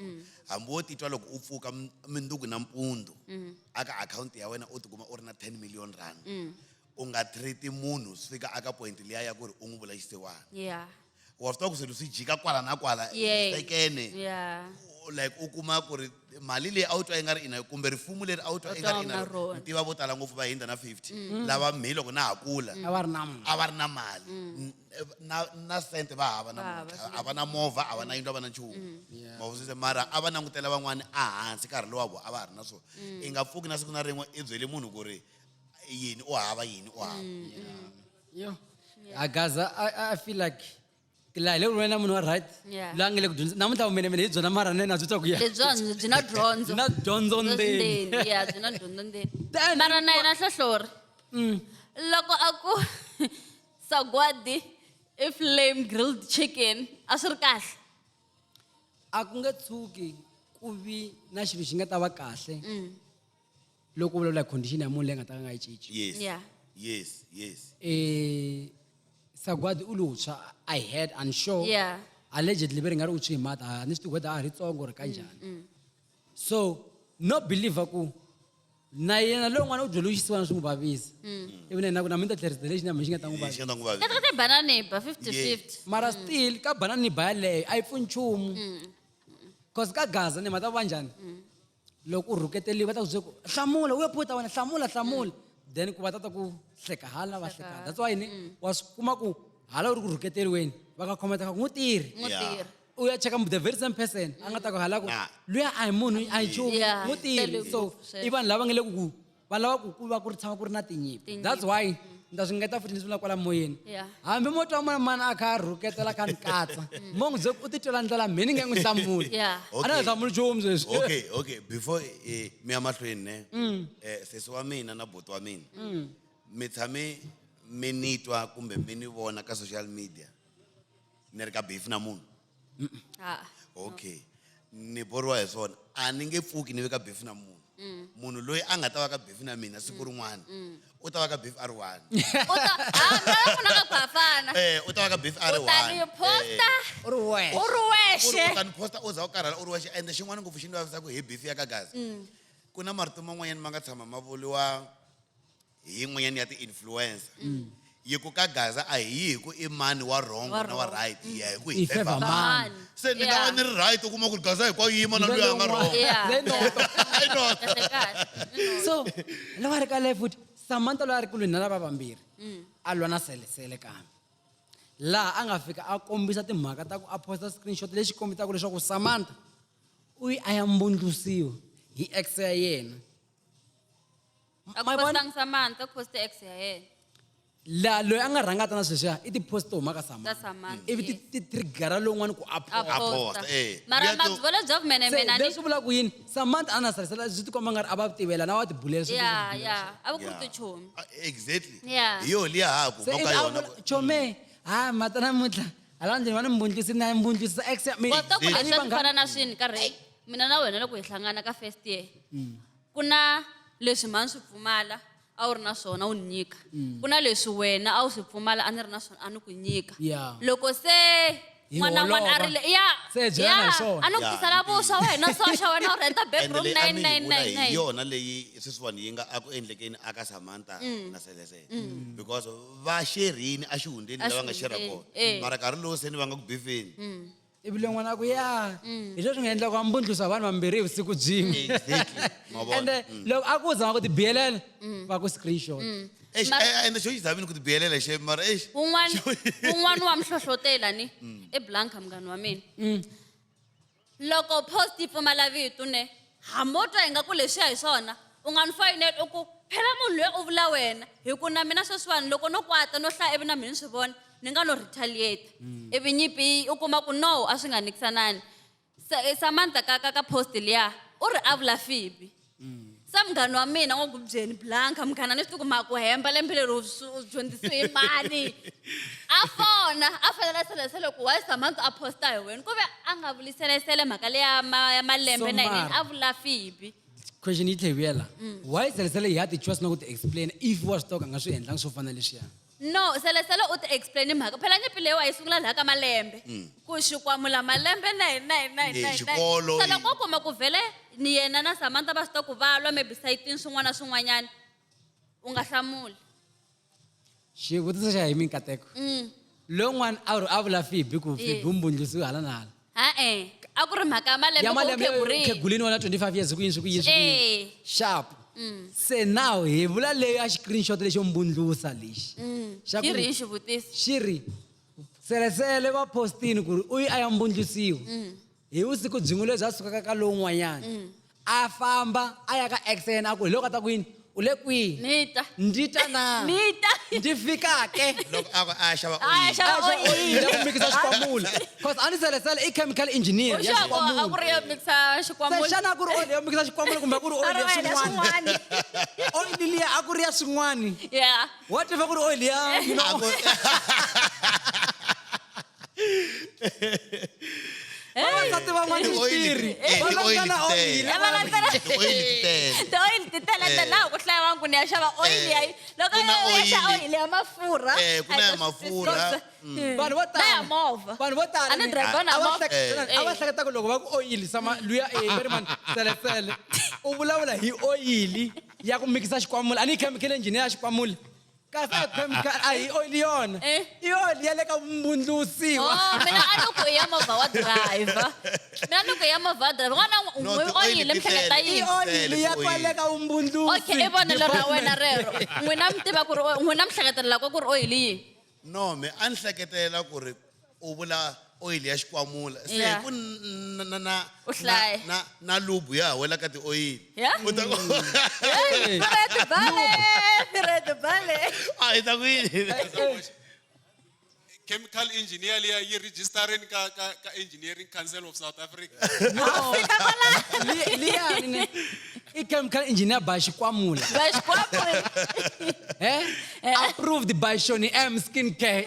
hambi wo titwa loko u pfuka mundzuku nampundzu aka akhawunti ya wena u tikuma u ri na 10 million rand u nga treat munhu swi fika aka point liya ya ku ri u n'wi vula xisiwana. Yeah. Wa swi tiva ku swilo swi jika kwala na kwala Yeah. sekene. Yeah. Like u kuma ku ri mali leyi a wu twa yi nga ri ina kumbe rifumo leri a wu twa U i nga twa ri u ina nga rona. ni tiva vo tala ngopfu va hindza na 50 lava mhe loko na ha kula A va ri na mali. a va ri na mali. Na sente va hava Va hava namuntlha a va na movha a va na yindlu a va na nchumu. Ma vusise mara a va langutela van'wani a hansi nkarhi lowu wa vona a va ha ri na swona. I nga pfuki na siku na rin'we i byele munhu ku ri yini u hava yini u hava. Yo. A Gaza I feel like laha hi le ku na munhu wa right. Yeah. Loyi a nga le ku dyondzisa namuntlha vumenemene hi byona mara nene a byi twa ku ya. Lebyiwani byi na dyondzo. Byi na dyondzo ndzeni. Yeah, byi na dyondzo ndzeni. Then- Mara na yena hlohlori. Loko a ku sagwadi i flame grilled chicken a swi ri kahle. A ku nge tshuki ku vi na xilo xi nga ta va kahle loko u vulavula hi condition ya munhu leyi nga ta ka nga yi cinci. Yes. Yeah. Yes, yes. Sagwadi u lotshwa I heard and sure. Yeah. Allegedly ve ri nga ri u tshwe hi mati a ni swi tivi whether a ha ri tsongo or kanjhani. So no believer ku na yena lowun'wana u byele xisiwana swi n'wi vavisa. Ivi na yena ku na mina ni ta tlherisela lexi na mina xi nga ta n'wi Lexi vavisa. nga ta n'wi vavisa. Kahle kahle banana hi ba 50-50. Mara still ka banana ni ba yaleyo a yi pfuni nchumu. Cause ka Gaza ni mhata va njhani? Loko u rhuketeliwa va ta ku byela ku hlamula u ya puta wena hlamula hlamula. Then ku va ta ta ku hleka hala va hleka. That's why ni wa swi kuma ku hala u ri ku rhuketeriweni va ka comment ka ku n'wi tirhi. N'wi Yeah. tirhi. U ya cheka the very same person a nga ta ku hala ku Nah. luya a hi munhu a hi nchumu Yeah. n'wi tirhi. Tele So ngopfu sweswo. i vanhu lava nga le ku va lava ku ku va ku ri tshama ku ri na tinyimpi. Tinyimpi. That's why ni ta swi ngeta futhi ni swi vula kwala moyeni. Yeah. Hambi mo twa mani mani a kha a rhuketela a kha a ni katsa mo n'wi byela ku u titwela ndlela mhe ni nge n'wi hlamuli. Yeah. A na ha hlamuli nchumu sweswi. Okay, okay. Before mi ya mahlweni ne. Sesi wa mina na buti wa mina. Mi tshame mi ni twa kumbe mi ni vona ka social media ni ri ka beef na munhu. Ha. Okay. Ni boriwa hi swona. A ni nge pfuki ni ve ka beef na munhu. Munhu loyi a nga ta va ka beef na mina siku rin'wana u ta va ka beef a ri one. U ta ha mina na munhu a nga ku ha fana. U ta va ka beef a ri U ta ni one. posta U ri wexe. u ri U wexe. ta ni posta u za u karhala u ri wexe ende xin'wana ngopfu xi ni vavisaka hi beef ya ka Gaza. Ku na marito man'wanyana ma nga tshama ma vuriwa hi yin'wanyana ya ti-influencer. Yi ku ka Gaza a hi yi hi ku i mani wa wrong Wa na wa wrong. right hi ya hi ku hi Hi favor favor mani. Mani. Se ni nga va Yeah. ni ri right u kuma ku ri Gaza hinkwayo yi yima na luya a nga wrong. Yeah. Leyi noto. I know. Kahle kahle. So loko a ri ka leyo futhi Samantha loyi a ri kulweni na lava vambirhi a lwa na selesele kambe laha a nga fika a kombisa timhaka ta ku a posta screenshot lexi kombisaka leswaku Samantha u yi a ya mbundlusiwa hi ex ya yena. A ku Ma vona? postangi Samantha, ku poste ex ya yena. Laha loyi a nga rhanga ta na sweswiya i ti-post to huma ka Ta Samantha. Samantha, Ivi yes. ti triggera lowun'wana ku a A posta. A posta. posta, eh. Mara Luya to- mabyi bya vumenemene Se a ni leswi vulaka yini Samantha a na sarisela swi tikomba nga ri a va tivelana a va tibulela swilo leswi Yeah, yeah. A va ku ri Yeah. tichomi. Ah, exactly. Yeah. Hi yo liya ha ku Se huma ivi ka a yona vula, chome Ha mata namuntlha hala ndlwini va ni mbundlisi na mbundlisa ex ya mina. Wa ta ku A ni leswi swi vanghana- fana na swini karhi mina na wena loko hi hlangana ka first year ku na leswi mhani swi pfumala a wu ri na swona wu ni nyika ku na leswi wena a wu swi pfumala a ni ri na swona a ni ku nyika Yeah. loko se Hi n'wana n'wana a holova. rile ya Se hi byelana ya hi swona. a ni ku Yeah, tisela vuswa wena soxa wena u renta Ende bedroom leyi a ni yi vula hi 9999 yona leyi sweswiwani yi nga aku endlekeni aka Samantha na Selesele because va xerhini exihundleni lava nga xerha Exihundleni, kona eh. mara nkarhi lowu se ni va nga ku bifeni Ivi loyi n'wana a ku ya hi leswi nga endla ku a mbundlisa vanhu vambirhi hi vusiku byin'we. Exactly. Ma vona? Ende loko a ku zama ku ti biyelela va ku screenshot. Eish, Mara- ende xo xi zamini ku ti biyelela xe mara eish un'wana un'wana wa mihlohlotela ni i blanka munghana wa mina loko post yi pfumala vito ne hambi wo twa ingaku leswiya hi swona u nga ni foyineli u ku phela munhu loyi u vula wena hi ku na mina sweswiwani loko no kwata no hlaya ivi na mina ni swi vona ni nga no retaliate ivi nyimpi u kuma ku no a swi nga nikisanani Samantha ka post liya u ri a vula Fibi se munghana wa mina ngo ku byeni blanka munghana ni swi tivi ku ma ku hemba lembe leri u dyondzisiwe hi mani a fona a fanele a selesele ku why Samantha a posta hi wena ku ve a nga vuli selesele mhaka leya ya malembe So na yini mara- a vula Fibi Question yi tlhe yi vuyela. Why Selesele hi ha ti-choice na ku ti-explain if wa swi tiva ku a nga swi endlangi swo fana na leswiya? No selesele u ti explain mhaka phela nyimpi leyiwa yi sungula laha ka malembe ku xikwamula malembe nine nine nine Eh, nine nine xikolo se yi- loko u kuma ku vhele ni yena na Samantha va swi tiva ku va lwa maybe sayitini swin'wana na swin'wanyana u nga hlamuli. Xivutiso xa hi minkateko. Lowun'wana a ri a vula Fibi ku Fibi u mbundlisiwe hala na hala. Ha-e a ku ri mhaka ya malembe Ya ku u malembe khegurile. khegulini wa na 25 years ku yini swi ku yini swi ku yini. Eh. Sharp. Se now hi vula leyi ya screenshot lexo mbundlusa lexi. Xa Xi ku ri hi xivutiso. xi ri selesele va postini ku ri u yi a ya mbundlusiwa hi vusiku byin'we lebyi a sukaka ka lowun'wanyana a famba a ya ka ex ya yena a ku hi loko a ta ku yini u le kwihi Ni ta. ndzi ta na Ni ta. ndzi fika ke loko a ku a xava A ya oyili xava A xa oyili. oyili ya ku mikisa xikwamula cause a ni selesele i chemical engineer ya U sure ku a ku xikwamula ri yo mikisa se xikwamula? xana a ku ri oyili yo mikisa xikwamula kumbe a ku ri oyili ya A ri oyili ya swin'wana oyili liya a ku ri ya swin'wani Yeah. what if a ku ri oyili ya you know A ku- vavasati van'wana i Ti-oil switirhi eh, va ti-oil landzela ti oyili tele. Va landzela- Ti-oil ti tele. Ti-oil ti tele Eh. tele laha ku hlaya vanhu ku ni ya xava oil ya Eh, loko ku na ya xava oyili. oyili ya mafurha Eh, ku na ya mafurha. Vanhu vo Na ya tala movha. vanhu vo tala A ni driver na a va movha. hleketa- a va hleketa ku loko va ku oyili sama luya eh va ri mani selesele u vulavula hi oyili ya ku mikisa xikwamula a ni chemical engineer ya xikwamula kasi a chemical a hi oyili yona Eh. i oyili ya le ka mbundlusiwa Oh, mina a ni ku i ya movha wa driver. Mina ni ku i ya movha wa driver. N'wana No, n'wi ti-oil oyili ti mi hleketa tele. i yini? oyili ya kwale ka vumbundlusi Okay, i vonelo ra wena rero. N'wina mi tiva ku ri n'wina mi hleketelela ku ri oyili yihi? No me a ni hleketela ku ri u vula oyili ya xikwamula se Yeah. ku na na U hlaya. na na lubu ya ha wela ka tioyili Yeah. u ta ku Hey, Fred Bale, Fred Bale. a hi ta ku yini Chemical engineer liya yi registerini ka ka ka Engineering Council of South Africa. Liyani ne i chemical engineer by xikwamula Ba xikwamula. eh approved by Shoni M Skincare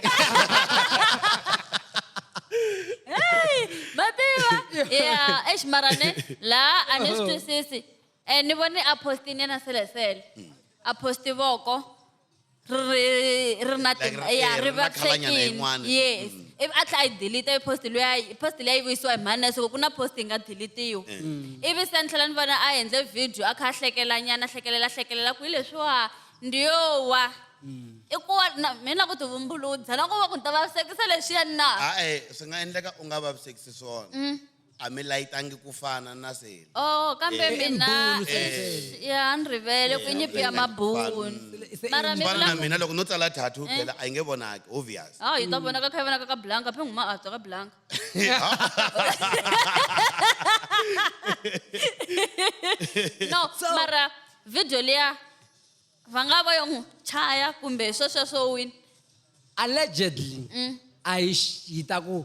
Hey, ma tiva? Yeah, eish mara ne la a ni swi twisisi. Eh ni vone a postini na selesele. A posti voko ri ri na Like ri- ya eh, ri ri na colour-nyana vavisekile. yin'wana. Yes. Ivi a tlhela a yi delete i post luya post liya yi vuyisiwa hi mhani na siku ku na post yi nga deletiwa. Ivi se ni tlhela ni vona a endle video a kha a hlekela nyana hlekelela hlekelela ku hi leswiwa ndiyowa. I ku wa na mina ku ti vumbuludza na ku va ku ni ta vavisekisa leswiya na. a-e swi nga endleka u nga vavisekisi swona a mi layitangi ku fana na sele Oh, kambe Eh, mina Imbulu, eish, ya ni rivele ku i nyimpi ya mabunu. Mara mi fana vula na ku mina loko no tsala tattoo phela a yi nge vonaki obvious Ah, yi ta vonaka kha yi vonaka ka blanka phe nguma a tswa ka blanka. No, mara video liya va nga va yo n'wi chaya kumbe sweswo swo wini. Allegedly a yi yi ta ku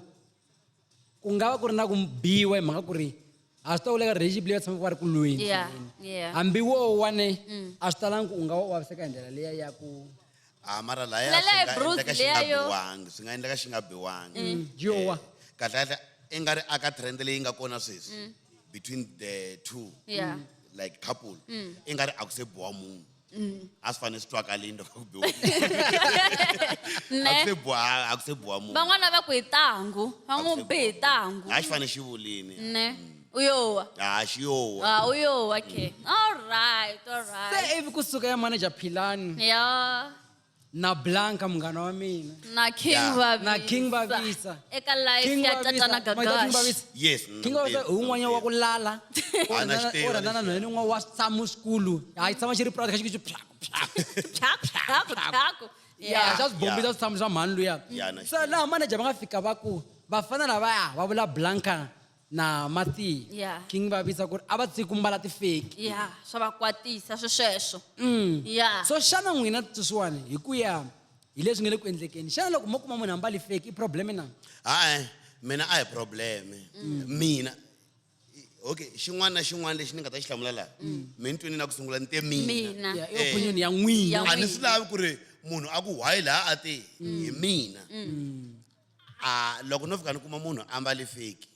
ku nga va ku ri na ku biwa hi mhaka ku ri a swi ta ku le ka relationship leyi va tshamaka va ri ku lweni Yeah, swinene. yeah. Hambi wo wa ne a swi talangi ku u nga va u vaviseka hi ndlela liya ya ku A mara laya Lele swi nga Bruce endleka xi nga liya yo- biwangi swi nga endleka xi nga biwangi. Yowa. Kahle kahle i nga ri aka trend leyi nga kona sweswi between the two Yeah. like couple i nga ri a ku se biwa munhu. A swi fanele swi twakalini loko ku biwa. Ne. A ku se biwa a ku se biwa munhu. Van'wana va ku hi tangu, va A ku n'wi se bi hi biwa tangu. A xi fanele xi vulini. Ne. Uyowa. A xi yowa. Ah, uyowa ke. All right, all right. Se ivi kusuka ya manager Philani Yeah. na Blanca munghana wa mina. Na King Yeah. Vavisa. Na King Vavisa. Eka life King ya Vavisa. Tatana Maita King Gagash. Vavisa. Yes. King Vavisa hi un'wanyana wa ku lala. A na xi tiva U rhandzana na nhwanyana un'wana wa tshama xikulu. Hayi tshama xi ri proud kha xi ku pyaku pyaku. Pyaku, pyaku, pyaku. Ya, xa swi bombisa Yeah. swi tshama swa mhani luya. Yeah, na xi So laha manager va nga fika va ku vafana lavaya va vula Blanca na Mati. Yeah. King Vavisa ku ri a va tshiki ku mbala tifeki. Yeah, swa va kwatisa swi sweswo. Yeah. So xana n'wina sweswiwani hi ku ya hi leswi nga le ku endlekeni xana loko mo kuma munhu a mbali fake i problem na? Hayi, mina a hi problem. Mina okay, xin'wana na xin'wana lexi ni nga ta xi hlamula laha. Mi ni twini na ku sungula ni te mina. Mina. Yeah, i opinion ya n'wina. Ya A ni n'wina. swi lavi ku ri munhu a ku why laha a te hi mina. A loko no fika ni kuma munhu a mbale fake.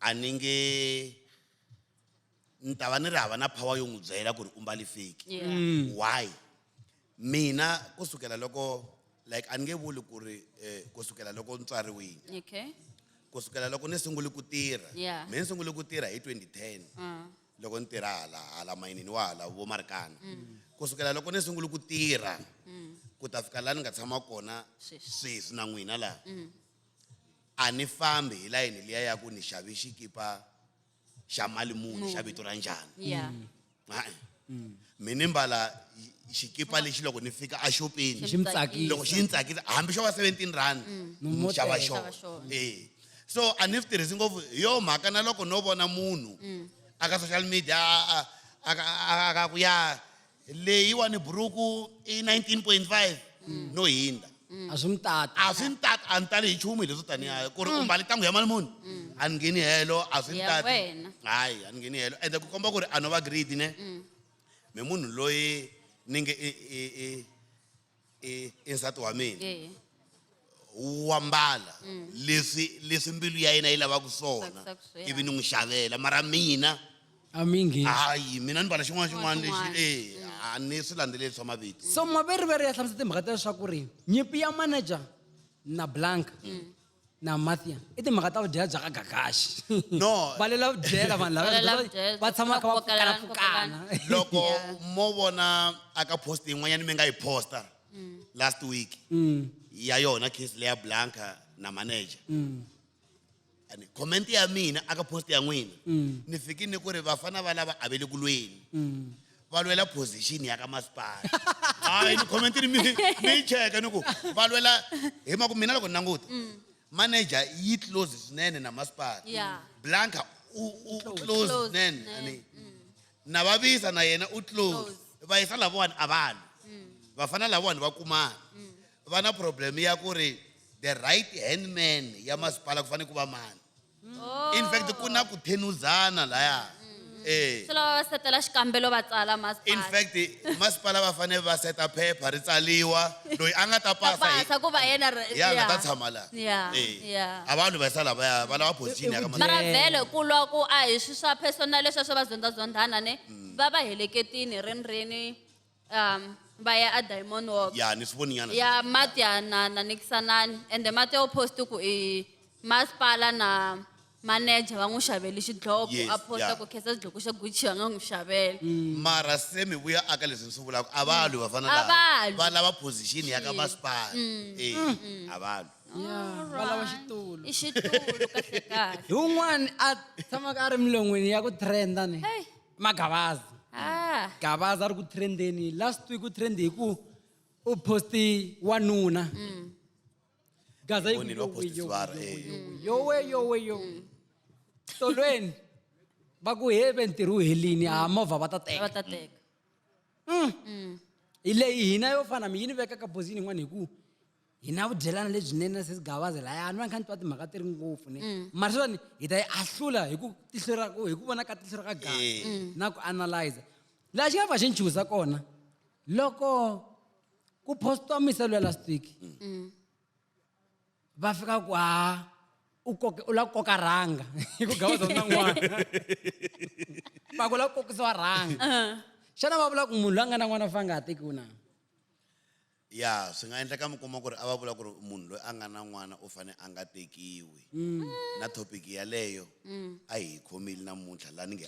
A ni nge ni ta va ni ri hava na power yo n'wi byela ku ri u mbale fake. Yeah. Why? Mina kusukela loko like a ni nge vuli ku ri kusukela loko ni tswariwile. Okay. Kusukela loko ni sungule ku tirha. Yeah. Mina ni sungule ku tirha hi 2010. Loko ni tirha hala hala mayinini wa hala vo Marikana. Kusukela loko ni sungule ku tirha ku ta fika laha ni nga tshama kona Sweswi. sweswi na n'wina laha. A ni fambi hi layeni liya ya ku ni xave xikipa xa mali muni xa vito ra njhani. Yeah. Ha-e. Mi ni mbala xikipa lexi loko ni fika exopeni. Xi mi tsakisa. Loko xi ni tsakisa hambi xo va 17 rand ni Mo xava teka. xona. Xava xona. Eh. So a ni swi tirhisi ngopfu hi yo mhaka na loko no vona munhu aka social media a ku ya leyiwani buruku i 19.5 no hindza. A swi mi tati. A swi ni tati a ni tali hi nchumu hi leswo taniya ku ri u mbale ntangu ya mali muni a ni ngheni helo a swi ni Ya tati. wena. Hayi a ni ngheni helo ende ku komba ku ri a no va greedy ne. Mi munhu loyi ni nge i nsati wa mina. Yeah. Wa mbala leswi leswi mbilu ya yena yi lavaka swona Tsakisaka swona. ivi ni n'wi xavela mara mina A mi ngheni. hayi mina ni mbala xin'wana na xin'wana lexi Xin'wana. eh a ni swi landzeleli swa mavito. So maveriveri ya hlamusela timhaka ta leswaku ri nyimpi ya manager na Blanca na Mathia i timhaka ta vudyela bya ka Gagashi. No. Va lela vudyela vanhu lava Va lela vudyela, va tshama kha va kokelana, pfukana pfukana. Loko mo vona aka post yin'wanyana mi nga yi posta last week ya yona case leya Blanca na manager. Ani comment ya mina aka post ya n'wina ni fiki ni ku ri vafana va lava a ve le ku lweni. Va lwela position ya ka masipala. Hayi ni comment ni mi yi cheka ni ku va lwela hi mhaka mina loko ni languta manager yi close swinene na masipala. Yeah. Blanca u close Close swinene swinene. ani na vavisa na yena u close. Va yisa lavawani a va lwi. Vafana lavawani va kumana. Va na problem ya ku ri the right hand man ya masipala ku fanele ku va mani. In fact ku na ku thenuzana laya. Eh. Swi lava va setela xikambelo va tsala masipala. In fact masipala va fanele va seta phepha ri tsaliwa loyi a nga ta Ta pasa hi pasa ku va yena ya nga ta yeah. tshama laha. Yeah, Eh. yeah. A va lwi va yisa lavaya va lava position ya ka Mara masipala. vhele ku lwa ku a hi swi swa personal leswiya swo va zondzazondzana ne va va heleketini rini va ya a Diamond Walk. Ya ni swi voninyana. Ya Matia na Nikisanani ende Matia u post ku i masipala na manager va n'wi xavele xidloko Yes, a posta yeah. ku khensa xidloko xa Gucci va nga n'wi xavela. Mara se mi vuya aka leswi ni swi vulaka a va lwi vafana A lava. va lwi. Va lava position ya ka masipala. Eh, a va lwi. Yeah, va lava xitulu. I xitulu kahle kahle. Hi un'wana a tshamaka a ri milon'weni ya ku trenda ne. Hey. Magavaza. Ah. Gavaza a ri ku trendeni last week u trend hi ku u posti wanuna. Gaza yi ku Vonile va yowe, posti yowe, swara, yowe, eh. yowe, yowe, yowe. Tolweni va ku he ve ntirho wu helini a movha va ta teka. Va ta teka. Hi leyi hina yo fana mi yi ni veka ka position yin'wana hi ku hi na vudyelana lebyinene na sesi Gavaza lahaya ni va ni kha ni twa timhaka ti ri ngopfu ne. Mara sweswiwani hi ta yi ahlula hi ku tihlo ra ku hi ku vona ka tihlo ra ka Gaza na ku analyze. Laha xi nga pfa xi ni chuhisa kona loko Ku postiwa misa luya last week. Va fika ku ha u koke u lava ku koka rhanga hi ku Gavaza u na n'wana. Va ku u lava ku kokisiwa rhanga. Xana va vula ku munhu loyi a nga na n'wana u fanele a nga ha tekiwi na? Ya, swi nga endleka mi kuma ku ri a va vula ku ri munhu loyi a nga na n'wana u fane a nga tekiwi. Na topic yaleyo a hi khomile namuntlha laha ni nge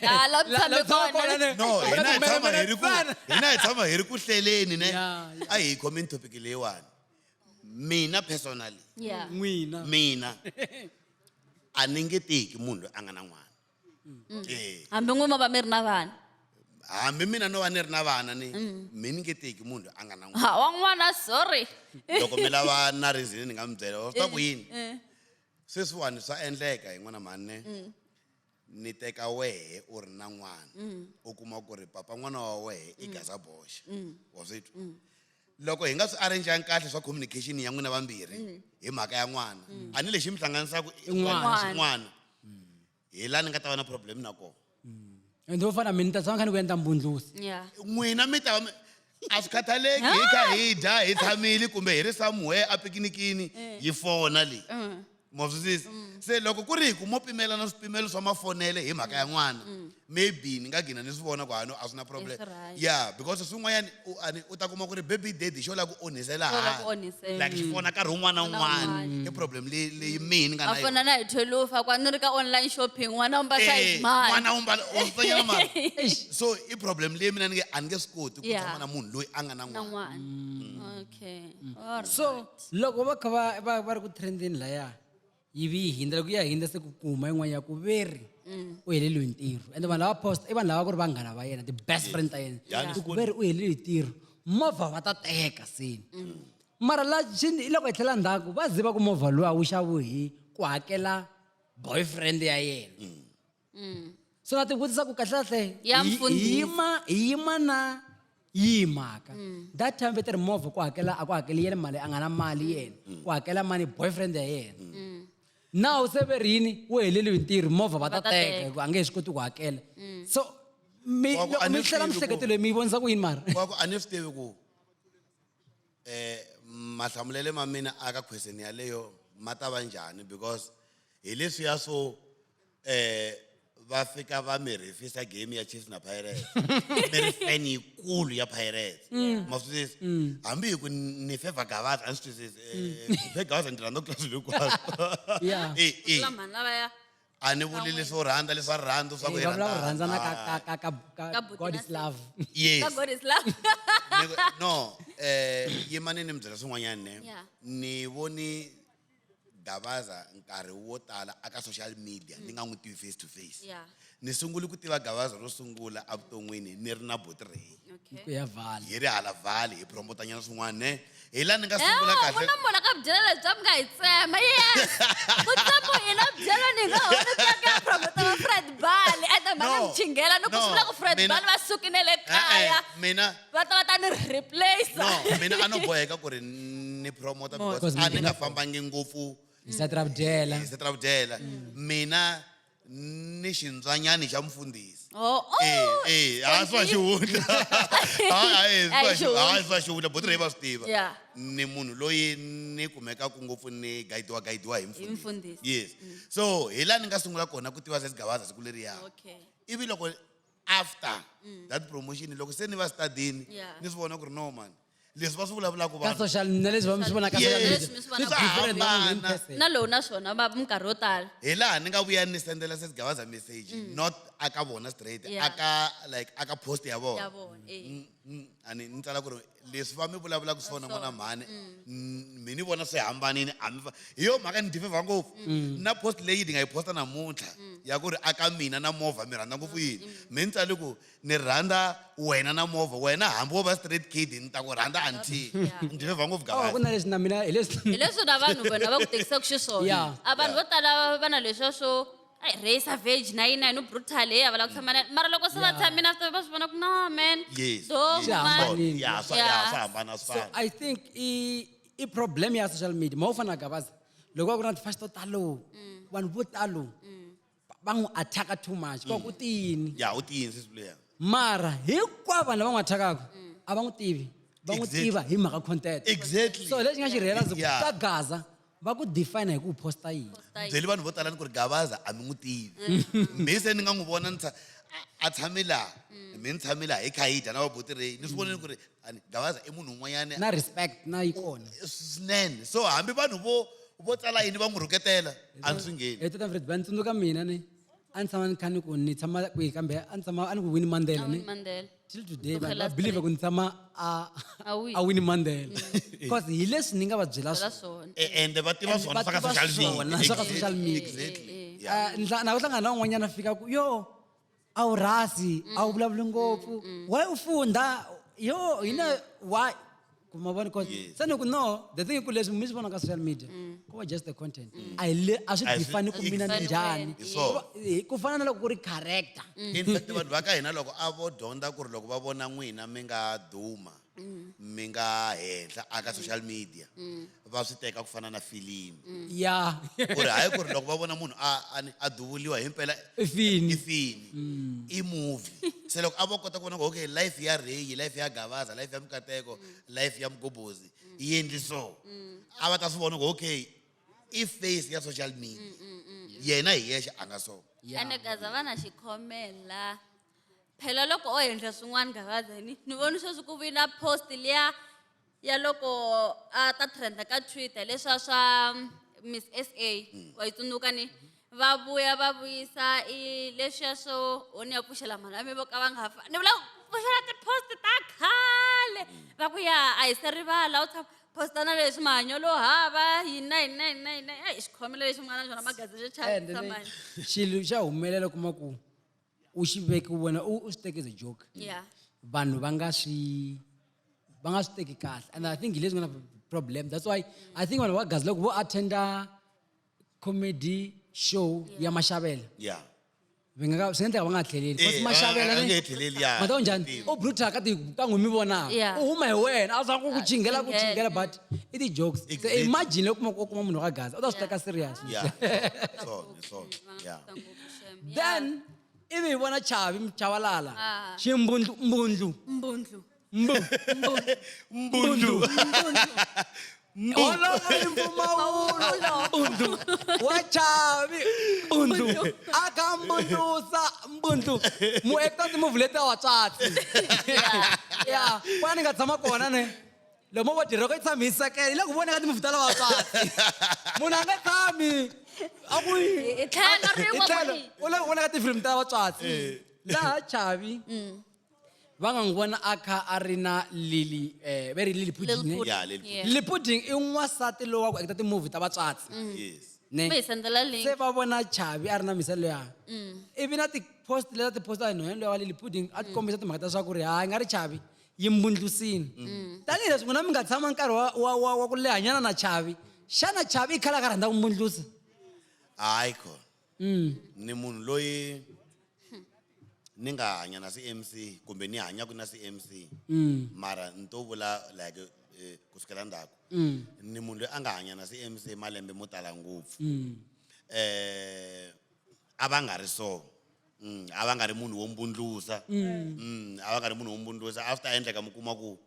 Ah, la mi La- tshame la tshama kona kona ne. No, hina hi tshama hi ri ku Tsana. hina hi tshama hi ri ku hleleni ne. Ya, ya. A hi khomeni topic leyiwani. Mina personally, Yeah. N'wina. mina a ni nge teki munhu loyi a nga na n'wana. Eh. Hambi n'wi mo va mi ri na vana. Hambi mina no va ni ri na vana ni, mi ni nge teki munhu loyi a nga na n'wana. Ha, wa n'wana sorry. Loko mi lava na reason ni nga mi byela, wa swi tiva ku yini? Sweswiwani swa endleka hi n'wana mhani ne. Ni teka wehe u ri na n'wana. U kuma ku ri papa n'wana wa wehe i Gaza Boxa. Wa swi twa? Loko hi nga swi arrange-angi kahle swa communication ya n'wina vambirhi hi mhaka ya n'wana, a ni lexi mi hlanganisaka i I n'wana. n'wana. Hi laha ni nga ta va na problem na kona. Ende wo fana mina ni ta tshama kha ni ku endla mbundlusi. Yeah. N'wina mi ta va mi a swi khathaleki hi kha hi dya hi tshamile kumbe hi ri somewhere a pikinikini yi fona leyi. Ma swi twisisa? Se loko ku ri hi ku mo pimelana swipimelo swa mafonele hi mhaka ya n'wana, maybe ni nga gina ni swi vona ku a no a swi na problem. It's right. Yeah, because swin'wanyana u a ni u ta kuma ku ri baby daddy xo lava ku onhisela Xo lava ku hala. onhisela. Like xi fona nkarhi wun'wana na wun'wana. I problem leyi mina ni nga A na fona yona. na hi 12 kwa ni ri ka online shopping n'wana u mbala Eh, size mani. n'wana u mbala u tsanyana mara. So i problem leyi mina ni nge a ni nge swi koti ku Yeah. tshama na munhu loyi a nga na Na n'wana. n'wana. Okay. All right. So loko va kha va ri ku trendeni laya yi vi yi hindza loko ya hindza se ku kuma yin'wana ya ku veri u heleliwe hi ntirho ende vanhu lava post i vanhu lava ku ri vanghana va yena ti-best friend ta yena. Ya, ni Ku ku veri u heleliwe hi ntirho movha va ta teka seni. Mara la loko hi tlhela ndzhaku va ziva ku movha luwa wu xaviwe hi ku hakela boyfriend ya yena. So na ti vutisa ku kahlekahle Ya mfundhisi. hi yima na yihi mhaka. That time va ti ri movha ku hakela a ku hakeli yena mali a nga na mali yena. Ku hakela mani boyfriend ya yena. Now se ve ri yini wu heleliwe hi ntirho movha va ta Va ta teka teka. hikuva a nge he swi koti ku hakela. So Wa ku loko a ni mi hlela swi tivi ku miehleketo leyi mi yi vonisa ku yini mara? Wa ku a ni swi tivi ku mahlamulelo ma mina aka question yaleyo ma ta va njhani because hi leswiya swo va fika va mi refisa game ya Chiefs na Pirates. Mi ri fan yikulu ya Pirates. Ma swi twisisa? Hambi hi ku ni favor Gavaza a ni swi twisisi. Fe Gavaza ni rhandza ku tlula swilo hinkwaswo. Yeah. Eh, eh. Tlula mhani lavaya. A ni vuli leswo rhandza leswa rirhandzu swa ku Eh, hi va vula ku rhandza. rhandzana Ah. Ka buti ka God na is love. Yes. Ka God is love. Ni ku, no, yimani ni mi byela swin'wanyana ne. Yeah. Ni voni Gavaza nkarhi wo tala aka social media ni nga n'wi tivi face to face. Yeah. Ni sungule ku tiva Gavaza ro sungula evuton'wini ni ri na Buti Ray. Okay. Ku ya Vale. Hi ri hala Vale hi promotanyana swin'wana ne. Hi laha ni nga sungula Eh, kahle. ku na munhu a ka byela lebyi mi nga hi tsema. Yes. Ku tsema hina byela ni nga hona tsaka ya promota va Fred Bali. Ende mhani No. mi chingela ni ku No. swi vula ku Fred Mina Bali va sukile le Eh, eh, kaya. mina Va ta va ta ni replace. No, mina a no boheka ku ri ni promota because Because a ni mina nga fambangi ngopfu Hi site ra vudyela. hi site ra vudyela. Mina ni xintswanyani xa mfundhisi. Oh, oh. Eh, eh, a swi va xihundla. A, a, A hi xihundla. a swi va xihundla, Buti Ray va swi tiva. Yeah. Ni munhu loyi ni kumekaka ngopfu ni guidiwa hi mfundhisi. Mfundhisi. Yes. So hi laha ni nga sungula kona ku tiva Sis Gavaza siku leriya. Okay. Ivi loko after that promotion loko se ni va studyini, Yeah. ni swi vona ku ri no man. Leswi va swi vulavulaka Ka vanhu. social na leswi va mi swi vonaka Yes. social media. Leswi mi swi vonaka Swi different na munhu in Hambana. person. Na lowu na swona va minkarhi yo tala. Hi laha ni nga vuya ni sendela Sis Gavaza message, not aka vona straight, Yeah. aka like aka post ya vona. Ya vona, eh. A ni tsala ku ri leswi va mi vulavulaka swona n'wana mhani, mi ni vona swi hambanile, a mi hi yo mhaka ni differ ngopfu. Na post leyi ni nga yi posta namuntlha ya ku ri aka mina na movha mi rhandza ngopfu yini. Mi ni tsale ku ni rhandza wena na movha, wena hambi wo va straight kid ni ta ku rhandza auntie. Yeah. Ni differ ngopfu Oh, Gavaza. ku na leswi na mina hi leswi. Hi leswi na vanhu vona va ku tekisaka xiswona. Yeah. A vanhu vo tala va na leswiya swo ai Ray Savage na yini na yini u brutal hey, a va lava ku tshama na yena. Mara loko se va tshamile after va swi vona ku no man. Yes. Dog, Yes. Swi man. hambanile. Yeah, swa, Yeah. yeah, swa hambana swi So fani. I think i problem ya social media. Ma wu fana na Gavaza. Loko ku ri na ti-fast to talo, vanhu vo talo va n'wi attack-a too much. Ku u tiyini. Yeah, u tiyini sisi luya. Mara hinkwavo vanhu lava n'wi attack-aka a va n'wi tivi. Va n'wi Exactly. tiva hi mhaka content. Exactly. So lexi nga xi realize ku Yeah. ka Gaza va ku define hi ku u posta yini. Byeli vanhu vo tala ni ku ri Gabaza a mi n'wi tivi. Me se ni nga n'wi vona ni a tshame laha, me ni tshame laha hi kha hi dya na vabuti Ray. Ni swi vonile ku ri ani Gabaza i munhu un'wanyana Na respect na yi kona. Swinene. So hambi vanhu vo tsala yini va n'wi rhuketela, a ni swi ngheni. Hi tata Fred, va ni tsundzuka mina ni a ni tshama ni kha ni ku ni tshama kwihi kambe a ni tshama a ni ku Winnie Mandela ni. Winnie Mandela. Till today vanhu Tlhela va believe ku ni tshama A Winnie. a Winnie Mandela. Because hi leswi ni nga va byela Byela swona. swona. Ende va tiva And swona va swa ka tiva social media. swona swa ka social media. Exactly. Yeah. Na ku hlangana na un'wanyana a fika ku yo a wu rhasi, a wu vulavuli ngopfu. Why u funda? Yo, hina why? Kuma vona cause se ni ku no, the thing i ku leswi mi swi vona ka social media, ku va just the content. A hi le a swi A hi swi- define ku mina ni Exactly. njhani. Hi swona. Ku fana na loko ku ri character. In fact vanhu va ka hina loko a vo dyondza ku ri loko va vona n'wina mi nga duma, mi nga henhla aka social media, va swi teka ku fana na filimi. Yeah. Ku ri hayi ku ri loko va vona munhu a duvuliwa himpela I fini. I fini. I movie. Se loko a vo kota ku vona ku okay life ya Ray, life ya Gabaza, life ya Mukateko, life ya Mgobozi yi endli so. A va ta swi vona ku okay i face ya social media. Yena hi yexe a nga so. Yeah. Ene Gaza va na xikhomela. Phela loko o endla swin'wana Gabaza ni ni voni sweswi ku vina post liya ya loko a ta trenda ka Twitter leswa swa Miss SA wa yi tsundzuka ni va vuya va vuyisa i leswiya swo o ni ya pfuxela mhani wa mina vo ka va nga fa ni vula ku pfuxela ti-post ta khale va ku ya a hi se rivala u tshama posta na leswi mahanyelo hava yini na yini na yini na yini na yini. Ai, xikhomela lexi mi nga na xona magazi xo And chavisa then mani. xilo xa humelela u kuma ku u xi veki u vona u swi teki as a joke. Yeah. Vanhu va nga swi teki kahle. And I think hi leswi nga na problem. That's why I think vanhu va Gaza loko vo attenda comedy show ya Mashavela. Yeah. Va nga ka, swi nga endleka va nga tlheleli. Because Mashavela A ni nge tlheleli, yeah. Mata njhani? Tiva. U brutal ka ti ka n'wi mi vonaka. Yeah. U huma hi wena, a za ku ku chingela, ku Chingela. chingela, but i ti-jokes. So Exactly. imagine loko u kuma munhu wa ka Gaza, u ta swi teka serious. Yeah. So, so, yeah. Then ivi hi vona Chavi Mchavalala. Ah. Ximbundlu, mbundlu. Mbundlu. Mbu. Mbundlu. Holova ni mpfumawulo. Mbundlu. Wa Chavi. Mbundlu. A kha mbundlusa mbundlu. Mu actor ti-movie leti a wa tswatsi. Yeah. Kwala ni nga tshama kona ne. Loko mo vo diroko yi tshame yi sekela, yi le ku voneni ka ti-movie ta lava vatswatsi. Munhu a nga tshami. A ku yi. Hi tlhelo rin'we Hi tlhelo. ku yi. U le ku voneni ka tifilimi ta vatswatsi. Laha Chavi va nga n'wi vona a kha a ri na Lily, ve ri Lily Pudding, Lil ne? Pudding. Yeah, Lil Pudding. Yeah. Lily Pudding i n'wansati lowu wa ku acta ti-movie ta vatswatsi. Yes. Ne? Mi hi sendela link. Se va vona Chavi a ri na misa luya. Ivi na ti-post leti a ti posta hi nhwanyana luya wa Lily Pudding a ti kombisa timhaka ta swa ku ri hayi nga ri Chavi yi mbundlusini. Tanihileswi n'wina mi nga tshama nkarhi wa ku lehanyana na Chavi, xana Chavi i khale a ka rhandza ku mbundlusa? Hayi khona. Ni munhu loyi ni nga hanya na CMC kumbe ni hanyaka na CMC. Mara ni to vula like kusukela ndzhaku. Ni munhu loyi a nga hanya na CMC malembe mo tala ngopfu. A va nga ri so. A va nga ri munhu wo mbundlusa. A va nga ri munhu wo mbundlusa. A swi ta endleka mi kuma ku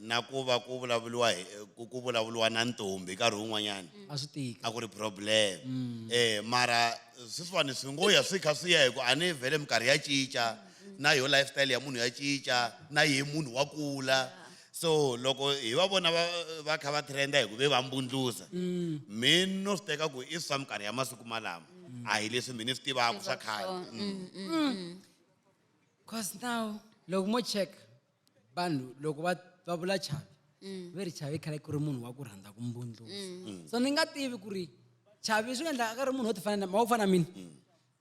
na ku va ku vulavuriwa hi, ku, ku vulavuriwa na ntombi nkarhi wun'wanyana. A swi tika. A ku ri problem. Mara sweswiwani swi ngo ya swi kha swi ya hi ku a ni vhele minkarhi ya cinca, na yo lifestyle ya munhu ya cinca, na ye munhu wa kula. So loko hi va vona va kha va trenda hi ku ve va mbundlusa, mi no swi teka ku i swa minkarhi ya masiku malama. A hi leswi mi ni swi tivaka swa khale. Because now loko mo check vanhu loko va vula Chavi, ve ri Chavi khale ku ri munhu wa ku rhandza ku mbundlusa. So ni nga tivi ku ri Chavi swi nga endleka ka ri munhu wo ti fana na, wa ku fana na mina.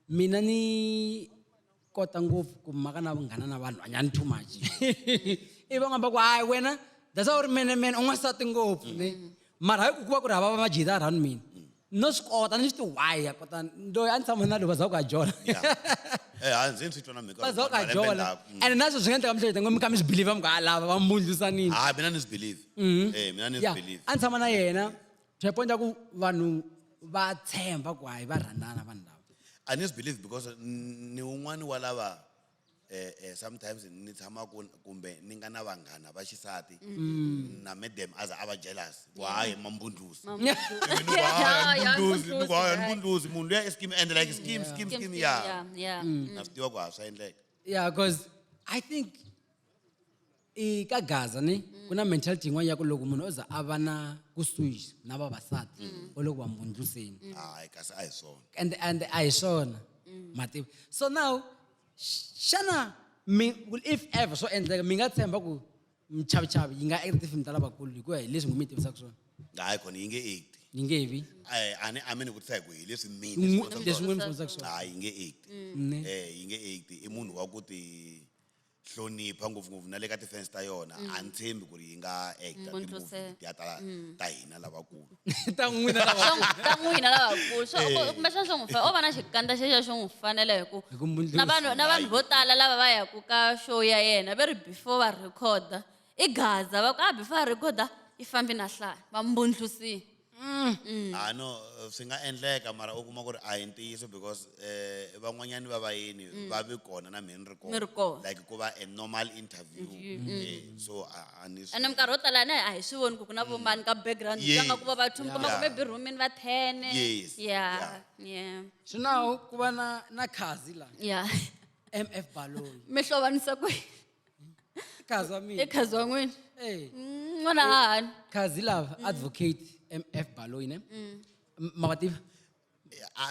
Mina ni kota ngopfu ku maka na vunghana na vanhu hanyani too much. I van'wana va ku hayi wena that's why u ri menemene u n'wansati ngopfu ne. Mara hayi ku ku va ku ri hava va majida around mina. No swi kota ni swi ti why ya kota loyi a ni tshama na loyi va za ku a jola. Yeah. Ha, ndzi swi twa na mina Va za ku a malembe jola. ndzhaku. And na sweswi swi nga endleka mi hleketa ngo mi kha mi swi believe mi ku, ah, lava va mbundlusanile. Ha, mina ni swi believe. Mina ni swi Yeah. believe. A ni tshama na yena to a point ya ku vanhu va tshemba ku hayi va rhandzana vanhu lava. A ni swi believe because ni un'wani wa lava Sometimes ni tshama ku kumbe ni nga na vanghana va xisati na madam a za a va jealous ku hayi mambundlusi. Ni ku, "Hayi, Yeah, mbundlusi." Ni ku, "Hayi, yeah. mbundlusi." Munhu luya i scheme and like scheme, scheme, scheme, yeah. Na swi tiva ku ha swa endleka. Yeah, because I think i ka Gaza ni ku na mentality yin'wana ya ku loko munhu o za a va na ku switch na vavasati o le ku va mbundluseni. Hayi, kasi a hi swona. And a hi swona mativa. So now xana mi, if ever swo endleka, mi nga tshemba ku michavichavi yi nga acta tifilimi ta lavakulu hi ku ya hi leswi n'wi mi tivisaka swona? Hayi, khona yi nge acti. Yi nge vi. A ni a mi ni vutisa hi ku hi leswi mina swi vonisaka Leswi n'wi mi swona. vonisaka swona. Hayi, yi nge acti. Ne. Yi nge acti. I munhu wa ku ti hlonipha ngopfungopfu na le ka ti-fans ta yona. A ni tshembi ku ri yi nga acta ti-movie Mbundluse. letiya ta hina lavakulu. Ta n'wina lava. Ta n'wina lavakulu. So kumbexana swo n'wi o va na xikandza xexo xo n'wi fanela hi ku Hi ku mbundlusa. na vanhu vo tala lava va yaku ka show ya yena va ri before va record-a i Gaza va ku a before va record-a yi fambi na hlaya va mbundlusile. Ah, no, swi nga endleka mara u kuma ku ri a hi ntiyiso because van'wanyani va vayeni va vi kona na mina ni ri kona. Mi ri kona. Like ku va a normal interview. So a ni swi Ene minkarhi yo tala ne a hi swi voni ku ku na vo mani ka background, Yes. ku nga ku va va two, mi kuma ku Yeah. maybe room-ini va 10. Yes. Yeah. Yeah. Yeah. So now ku va na Khazi la. Yeah. MF Baloyi. Mi hlovanisa kwihi? Khazi wa mina. I Khazi wa n'wina? Eh. N'wana hahani. Khazi lava advocate MF Baloyi ne? Ma va tiva?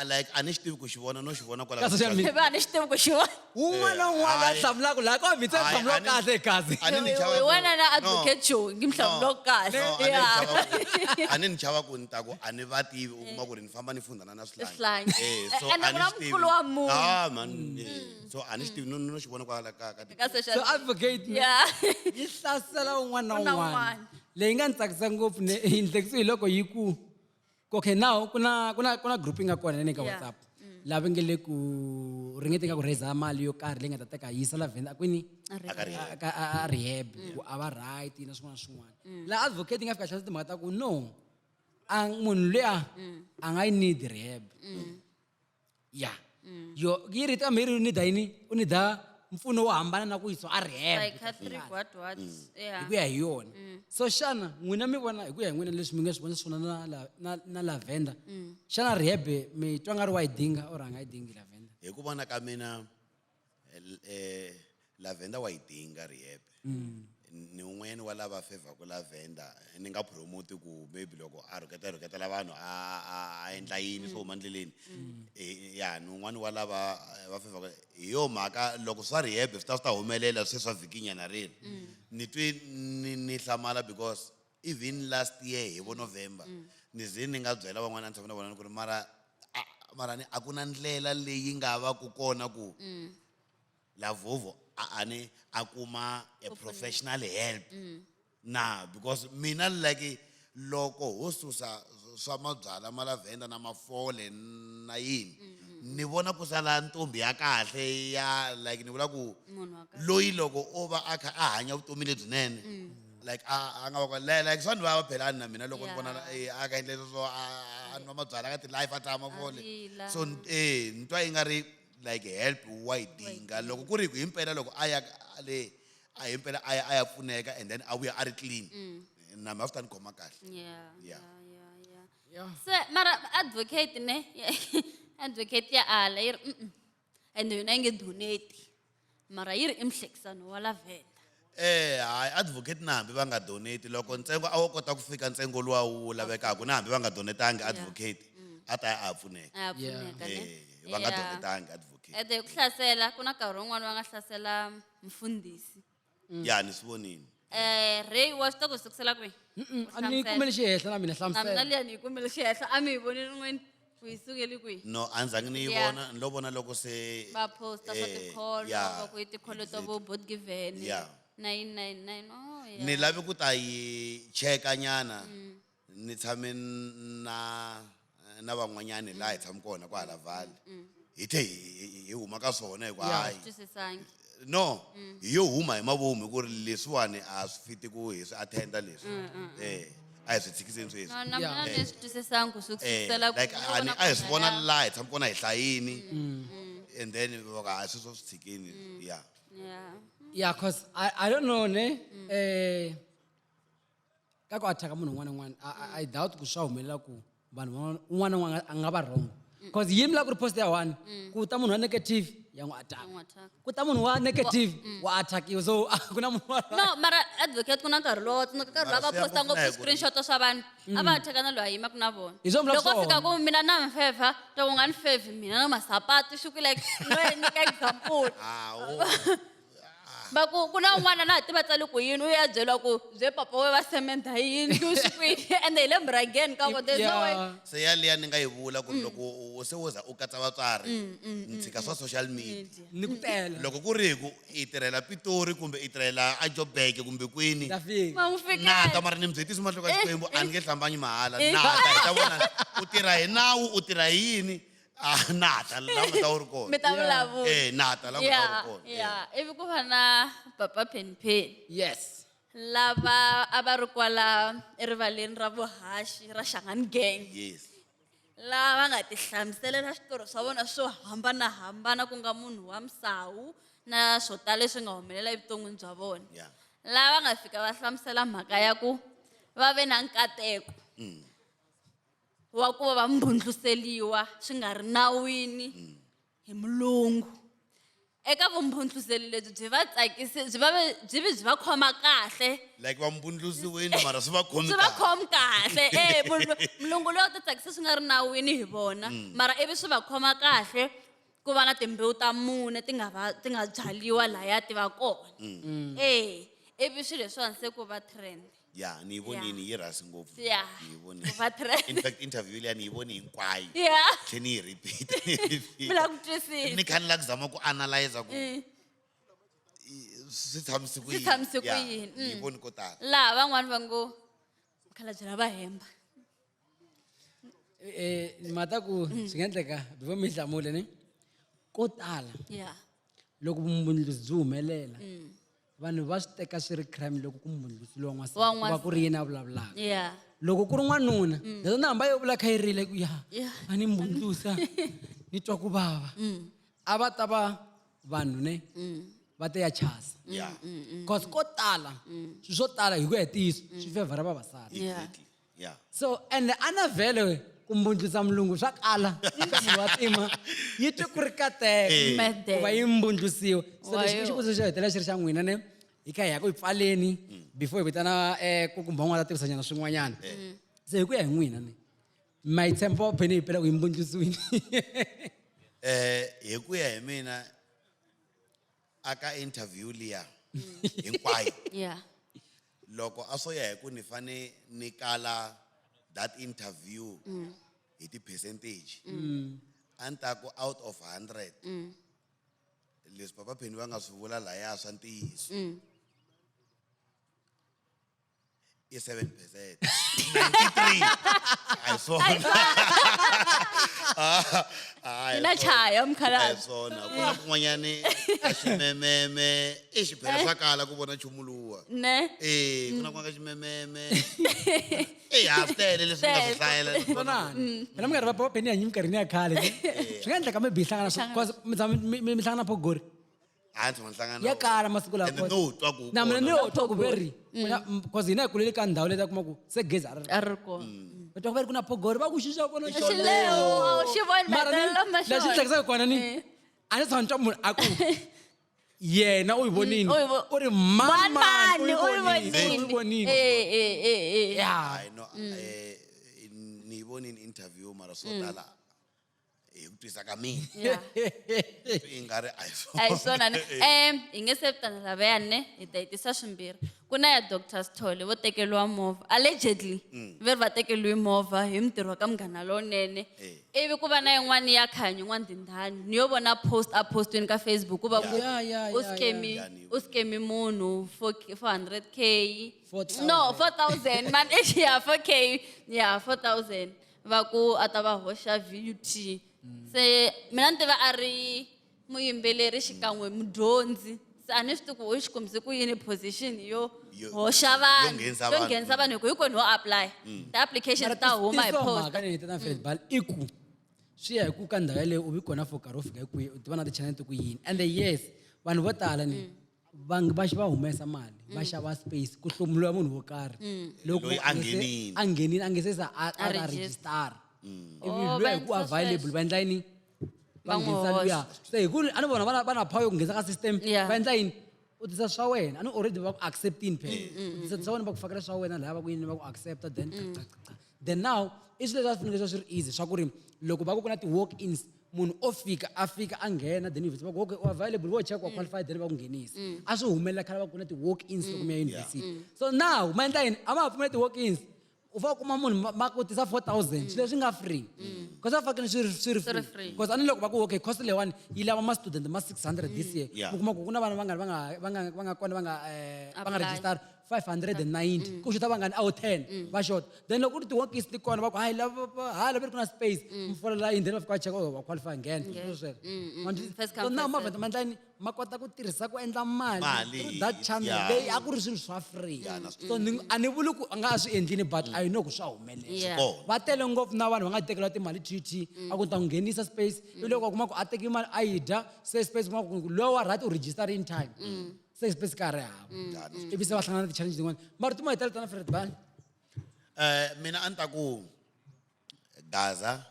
Like a ni xi tivi ku xi vona no xi vona kwala Ka social social media. Va ni xi tivi ku xi vona. Wun'wana na wun'wana la Hayi. hlamulaka laha ka mi tse Hayi, hlamula kahle Khazi. a ni ni chava Hi ku- wena na No. advocate Chongi mi hlamula No. kahle. No, a ni ni Yeah. chava ku- a ni ni chava ku ni ta ku a ni va tivi, u kuma ku ri ni famba ni fundhana na swihlangi. Swihlangi. So Ene a ku ni na xi tivi. mukulu wa munhu. Ah, man, so a ni xi tivi, no xi vona kwala ka Ka social So advocate ne, Yeah. yi hlasela un'wana na Un'wana na un'wana. un'wana. Leyi nga ni tsakisa ngopfu ne yi ni hlekisa hi loko yi ku okay now ku na group yi nga kona ne ka Yeah. WhatsApp. Lava nge le ku ringeteni ka ku raise mali yo karhi leyi nga ta teka yi yisa Lavender kwini? A ka rehab. A rehab, ku a va right na swin'wana na swin'wana. Laha advocate yi nga fika hlamusela timhaka ta ku no, a munhu luya a nga yi need rehab. Yeah. Yo yi ri kambe yi ri u need yini? U need mpfuno wo hambana na ku yisiwa a rehab. Psychiatric what what. Yeah. Hi ku ya hi yona. So xana n'wina mi vona hi ku ya hi n'wina leswi mi nga swi vona swona na Lavender. Xana rehab mi twa nga ri wa yi dinga or a nga yi dingi Lavender? Hi ku vona ka mina, Lavender wa yi dinga rehab. Ni un'wanyana wa lava favor-ku Lavender, ni nga promote ku maybe loko a rhuketela vanhu a endla yini swo huma endleleni. Ya, ni un'wana wa lava va favor-ku. Hi yo mhaka loko swa rehab swi ta swi ta humelela se swa vhikinyana reri. Ni twe ni hlamala because even last year hi vo November, ni ze ni nga byela van'wana a ni tshama na vona ku ri mara ni a ku na ndlela leyi nga va ku kona ku Lavovo a ni a kuma a professional help. Na because mina like loko ho susa swa mabyala ma Lavender na mafole na yini, ni vona ku sala ntombi ya kahle ya like ni vula ku Munhu wa kahle. loyi loko o va a kha a hanya vutomi lebyinene, like a nga va ka, like swa ni vava phela na mina loko ni vona, a ka endla leswo, a nwa mabyala ka ti-life a tshama mafole. Rila. So ni twa yi nga ri like help wa yi dinga loko ku ri ku himpela loko a ya le a himpela a ya a ya pfuneka and then a vuya a ri clean, na mina a swi ta ni khoma kahle. Yeah, Yeah. yeah, yeah, yeah. Se mara advocate ne, advocate ya ala yi ri and yona yi nge donate mara yi ri i muhlekisano wa Lavender. Hayi, advocate na hambi va nga donate, loko ntsengo a wo kota ku fika ntsengo luwa wu lavekaka, na hambi va nga donatangi advocate a ta ya a pfuneka. A ya pfuneka ne. Va nga Yeah. donatangi advocate. Ede hi ku hlasela ku na nkarhi wun'wani va nga hlasela mfundhisi. Ya, ni swi vonile. Ray wa swi ta ku sukisela kwihi? A ni kumele xihehla na mina Na mina hlamusela. liya ni yi kumele xihehla, a mi yi vonile n'wini ku yi sukeli kwihi? No, a ni zangi ni yi Yeah. vona, ni lo vona loko se Va posta swa tikholo, yeah, va ku i tikholo ta vo Botgiven. Yeah. 999. Oh, yeah. Ni lavi ku ta yi cheka nyana. Ni tshame na van'wanyani laha hi tshama kona kwahala Vaal. Hi the hi huma ka swona hi ku hayi. Twisisangi. No, hi yo huma hi mavomu hi ku ri leswiwani a swi fiti ku hi swi attenda leswi. A hi swi tshikiseni sweswi. No, na Yeah. mina ni swi twisisangi ku swi kusela Like, kwihi. a ni Ni vona a hi swi ku vona mhaka laha hi tshama kona hi hlayini. And then va ku, "Ah, sweswo swi tshikini." Yeah. Yeah. Yeah, cause I don't know ne. Ka ku attack munhu un'wana na un'wana, I doubt ku swa humelela ku vanhu un'wana na un'wana a nga va wrong. Cause yimi la ku ri post ya one, ku ta munhu wa negative ya n'wi attack. Ya n'wi attack. Ku ta munhu wa negative wa attackiwa. So a ku na munhu wa No, mara advocate ku na nkarhi lowo tsundzuka nkarhi lowu a va Mara swi ya posta ngopfu ngopfu na hi ku ri- screenshot swa vanhu a va attack na loyi a yimaka na vona. Hi swona Loko vulaka fika swona. ku mina na mfeva, to u nga ni fevi mina na masapati xi ku like no nyika example. Hawu. Va ku ku na un'wana na ha tiva tsali ku yini u ya byeriwa ku bye papa we va semenda yini ku swi kwini ende hi le murhangeni ka vo there's no way. Yeah. Se yaliya ni nga yi vula ku ri loko se wo za u katsa vatswari, ni tshika swa social media. Ni ku tele. Loko ku ri hi ku i tirhela Pitori kumbe i tirhela a Joburg kumbe kwini, Ta fika. Va n'wi fikela. nata mara ni mi byetisi mahloko ya Xikwembu a ni nge hlambanyi mahala. Nata hi ta vona u tirha hi nawu u tirha hi yini. Ah, nata la u nga ta wu ri kona. Mi ta vulavula. Nata la u nga ta wu ri Yeah, kona. yeah. Ivi ku va na Papa Penny Penny. Yes. Lava a va ri kwala erivaleni ra vuhaxi ra Shangani Gang. Yes. Lava nga tihlamuselela switori swa vona swo hambanahambana ku nga munhu wa misawu na swo tala leswi nga humelela evuton'wini bya vona. Yeah. Lava nga fika va hlamusela mhaka ya ku va ve na nkateko wa ku va va mbundluseliwa swi nga ri nawini hi mulungu. Eka vumbundluseli lebyi byi va tsakisi, byi va ve, byi vi byi va khoma kahle. Like va mbundlusiwini mara swi va khomi Swi va kahle. khomi kahle. Mulungu loyi u ti tsakisa swi nga ri nawini hi vona. Mara ivi swi va khoma kahle ku va na timbewu ta mune ti nga va, ti nga byaliwa lahaya ti va kona. Ivi swilo leswiwani se ku va trend. Yeah, ni yi vonile, yi rhasi ngopfu. Yeah. Ni yi vonile. Ku va trend. In fact, interview liya ni yi voni hinkwayo. Yeah. Tlhe ni yi repeat, ni yi repeat. Mi lava ku twisisa. Ni kha ni lava ku zama ku analyze ku swi tshamise ku Swi yini. tshamise ku Yeah, yini. ni yi voni ko tala. Laha van'wani va ngo mukhalabye lava hemba. Mhaka ku swi nga endleka before mi hlamule ni ko tala. Yeah. Loko vumbundlusi byi humelela, vanhu va swi teka swi ri crime loko ku mbundlusi lowa n'wansati, Wa ku va ku ri yena a vulavulaka. Yeah. Loko ku ri n'wanuna, leswi na hamba yo vula kha yi rile ku ya, Yeah. a ni mbundlusa, ni twa ku vava. A va ta va vanhu ne, va te ya chasa. Yeah. Cause ko tala, swilo swo tala hi ku ya hi ntiyiso, swi fevhara vavasati. Yeah. Exactly. Yeah. So, and a na vhele ku mbundlusa mulungu swa kala. Munhu wa tima, yi twe ku ri kateka. Mad Ku va yi mbundlusiwa. So Wa lexi i yo. xivutiso xo hetelela xi ri xa n'wina ne, hi kha hi ya ku yi pfaleni before hi vitana ku kumba un'wana ta tivisa nyana swin'wanyana. Se hi ku ya hi n'wina ne, ma yi tshemba Penny hi pela ku yi mbundlusiwile? Hi ku ya hi mina, a ka interview liya hinkwayo. Yeah. Loko a swo ya hi ku ni fane ni kala that interview hi ti-percentage. A ni ta ku out of 100. Leswi Papa Penny va nga swi vula lahaya swa ntiyiso. I 7%. 93. A hi swona. A hi Mina swona. chaya, mukhalabye. A hi swona. Ku na kun'wanyani ka ximememe. I xiphela swa kala ku vona nchumu luwa. Ne? Ku na kun'wana ka ximememe. Ha swi tele leswi ni nga swi hlayela. Vonani. Phela mi nga ri va Papa Penny hanyi minkarhini ya khale, ne? Swi nga endleka maybe hi hlangana swo, cause mi tshama mi hlangana Phogori. A ndzi tshama ni hlangana Ya na kala masiku lawa, And cause no twa ku Na mina kona. ni yo twa ku ve ri, mina, cause hina hi kulele ka ndhawu leyi ta kuma ku se gezi a ri A ri kona. Va twa ku va ri ku na Phogori, va ku xixa kona Xi leho, xi voni Mara ni, maendlelo ma lexi xona. tsakisaka kona ni, a ni tshama ni twa munhu a ku, yena u yi vonile. U yi U ri mani, Mani, mani, u yi u yi vonile. vonile. Yeah. Hayi, no, ni yi vonile interview mara swo tala hi ku twisa ka mina. Yeah. I nga ri a hi swona. A hi swona ne. Hi nge se vitana lavaya ne, hi ta yi tisa swimbirhi. Ku na ya Doctor Sithole vo tekeriwa movha. Allegedly, ve ri va tekeriwe movha hi mutirhi wa ka Munghana Lonene. Ivi ku va na yin'wani ya Khanyo N'wa-Ndindani. Ni yo vona post a postini ka Facebook ku va ku Yeah, yeah, u yeah, scam-i, yeah. u scam-i munhu four K, 400K. Four No, thousand. 4,000, man. Yeah, 4K. Yeah, 4,000. Va ku a ta va hoxa VUT. Se mina ni tiva a ri muyimbeleri xikan'we mudyondzi. Se a ni swi tivi ku u xi kombise ku yini position yo Yo- hoxa yo vanhu, nghenisa yo vanhu. nghenisa vanhu hi ku hinkwenu ho apply. Ti-application Mara ta huma hi tiso post. mhaka leyi ta Fred Ball i ku swi ya hi ku ka ndhawu yeleyo u vi kona for nkarhi wo fika hi kwihi, u tiva na ti-channel ta ku yini. And yes, Vanhu vo tala ni va va va humesa mali va xava space ku hlomuliwa munhu wo karhi loko Loyi a nghenile. A nghenile a nge se za a A a register. register. Ivi Oh, luya va hi ku endlisa available sweswo. va endla yini? Va Va n'wi nghenisa hoxa. luya. Se hi ku a ni vona va na power yo ku nghenisa ka system Yeah. va endla yini? U tisa swa wena a ni already va ku acceptini phela. U tisa swa wena va ku fakela swa wena lahaya va ku yini va ku accepta then cha, cha, cha. Then now i swilo leswi a swi fanekele swi ri easy swa ku ri loko va ku ku na ti-walk-ins munhu o fika a fika a nghena then university va ku okay u available vo check wa qualified then va ku nghenisa. A swi humelela khale va ku na ti-walk-ins loko mi ya university. So now ma endla yini? A ma ha pfumeli ti-walk-ins. U fanele u kuma munhu ma ku tisa 4000 swilo leswi nga free. Because a fakele swi ri Swi ri free. free. Because a ni loko va ku okay course leyiwani yi lava ma student ma 600 this year. Yeah. U kuma ku ku na vana vangani va nga kona va nga Apply. register 590 ku xota vangani a wu 10 va xota. Then loko ku ri ti-walk-ins ti kona va ku hayi lava hayi lava ri ku na space mi fola layini then va fika va cheka oh wa qualify nghena. Sweswo sweswo. First So come, now first ma vheta ma endla yini? Ma kota ku tirhisa ku endla mali Mali, through that channel yeah. leyi a ku ri swilo swa free. So a ni vuli ku a nga swi endlini but I know ku swa humelela. Yeah. Kona. Va tele ngopfu na vanhu va nga tekeriwa timali TT a ku ta n'wi nghenisa space ivi loko a kuma ku a teki mali a yi dya se space kuma ku lowa right u register in time se space ka ha ri hava. Ivi se va hlangana na ti-challenge tin'wana. Marito ma hi tele tana Fred Bali. Mina a ni ta ku Gaza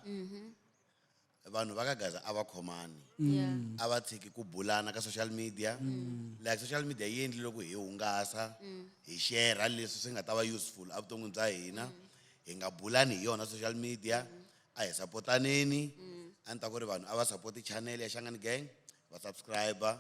vanhu va ka Gaza a va khomani. Yeah. A va tshiki ku bulana ka social media. Like social media yi endlile ku hi hungasa, hi share leswi swi nga ta va useful evuton'wini bya hina. Hi nga bulani hi yona social media, a hi sapotaneni. A ni ta ku ri vanhu a va support channel ya Shangani Gang, va subscribe,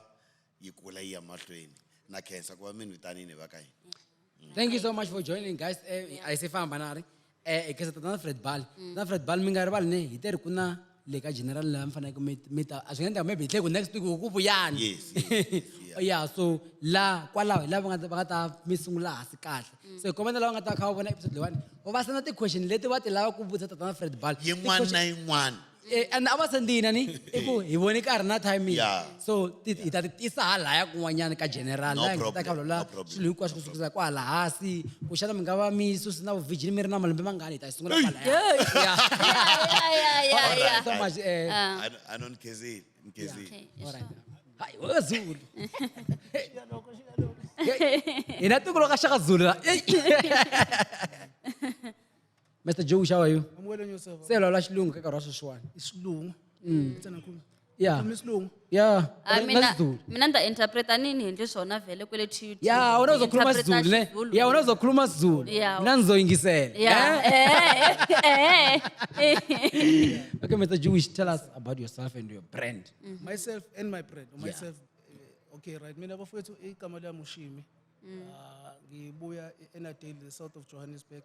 yi kula yi ya mahlweni. Na khensa ku va mi ni vitanini va ka hina. Thank you so much for joining guys. A hi se famba na ri. Hi khensa tatana Fred Bali. Tatana Fred Bali mi nga rivali ne hi te ri ku na le ka general laha mi faneleke mi ta a swi nga endleka maybe hi tlhe ku next week ku vuyani. Yes, yes, yes, yeah. Yeah, so la kwalaho hi laha va nga ta mi sungula hansi kahle. So hi kombela lava nga ta kha va vona episode leyiwani va senda ti-question leti va ti lava ku vutisa tatana Fred Bali. Yin'wana na yin'wana. And a va sendina ni i ku hi vone nkarhi na timing. Yeah. So hi ta ti tisa halaya kun'wanyana ka general No laha hi nga ta problem, kha vulavula no problem. swilo hinkwaswo ku sukisa kwala hansi ku xana mi nga va mi susi na vuvhijini mi ri na malembe mangani hi ta yi sungula kwalaya. Yeah, Yeah. yeah, yeah, yeah, All right, yeah. so much, A no ni khensile, ni khensile. Okay, All right. sure. Hayi, wa Zulu. Hina tiko lo ka Shaka Zulu la. Mr. Joe, how are you? I'm well on yourself. Se vulavula xilungu ka nkarhi wa sweswiwani. Isilungu. Etsana nkulu. Yeah. Khuluma isilungu. Yeah. Ah, Na isiZulu. mina ni ta interpreta nini hi endli swona vhele kwele TUT. Yeah, wena uzokhuluma Interpreta isiZulu ne? isiZulu. Yeah, wena uzokhuluma isiZulu. Yeah. Mina ngizoyingisela. Yeah. Eh? Eh, eh. Okay, Mr. Jewish, tell us about yourself and your brand. Myself and my brand. Or myself. Okay, right. Mina bafowethu igama lami uShimi. Ah, ngibuya eNadale, the south of Johannesburg.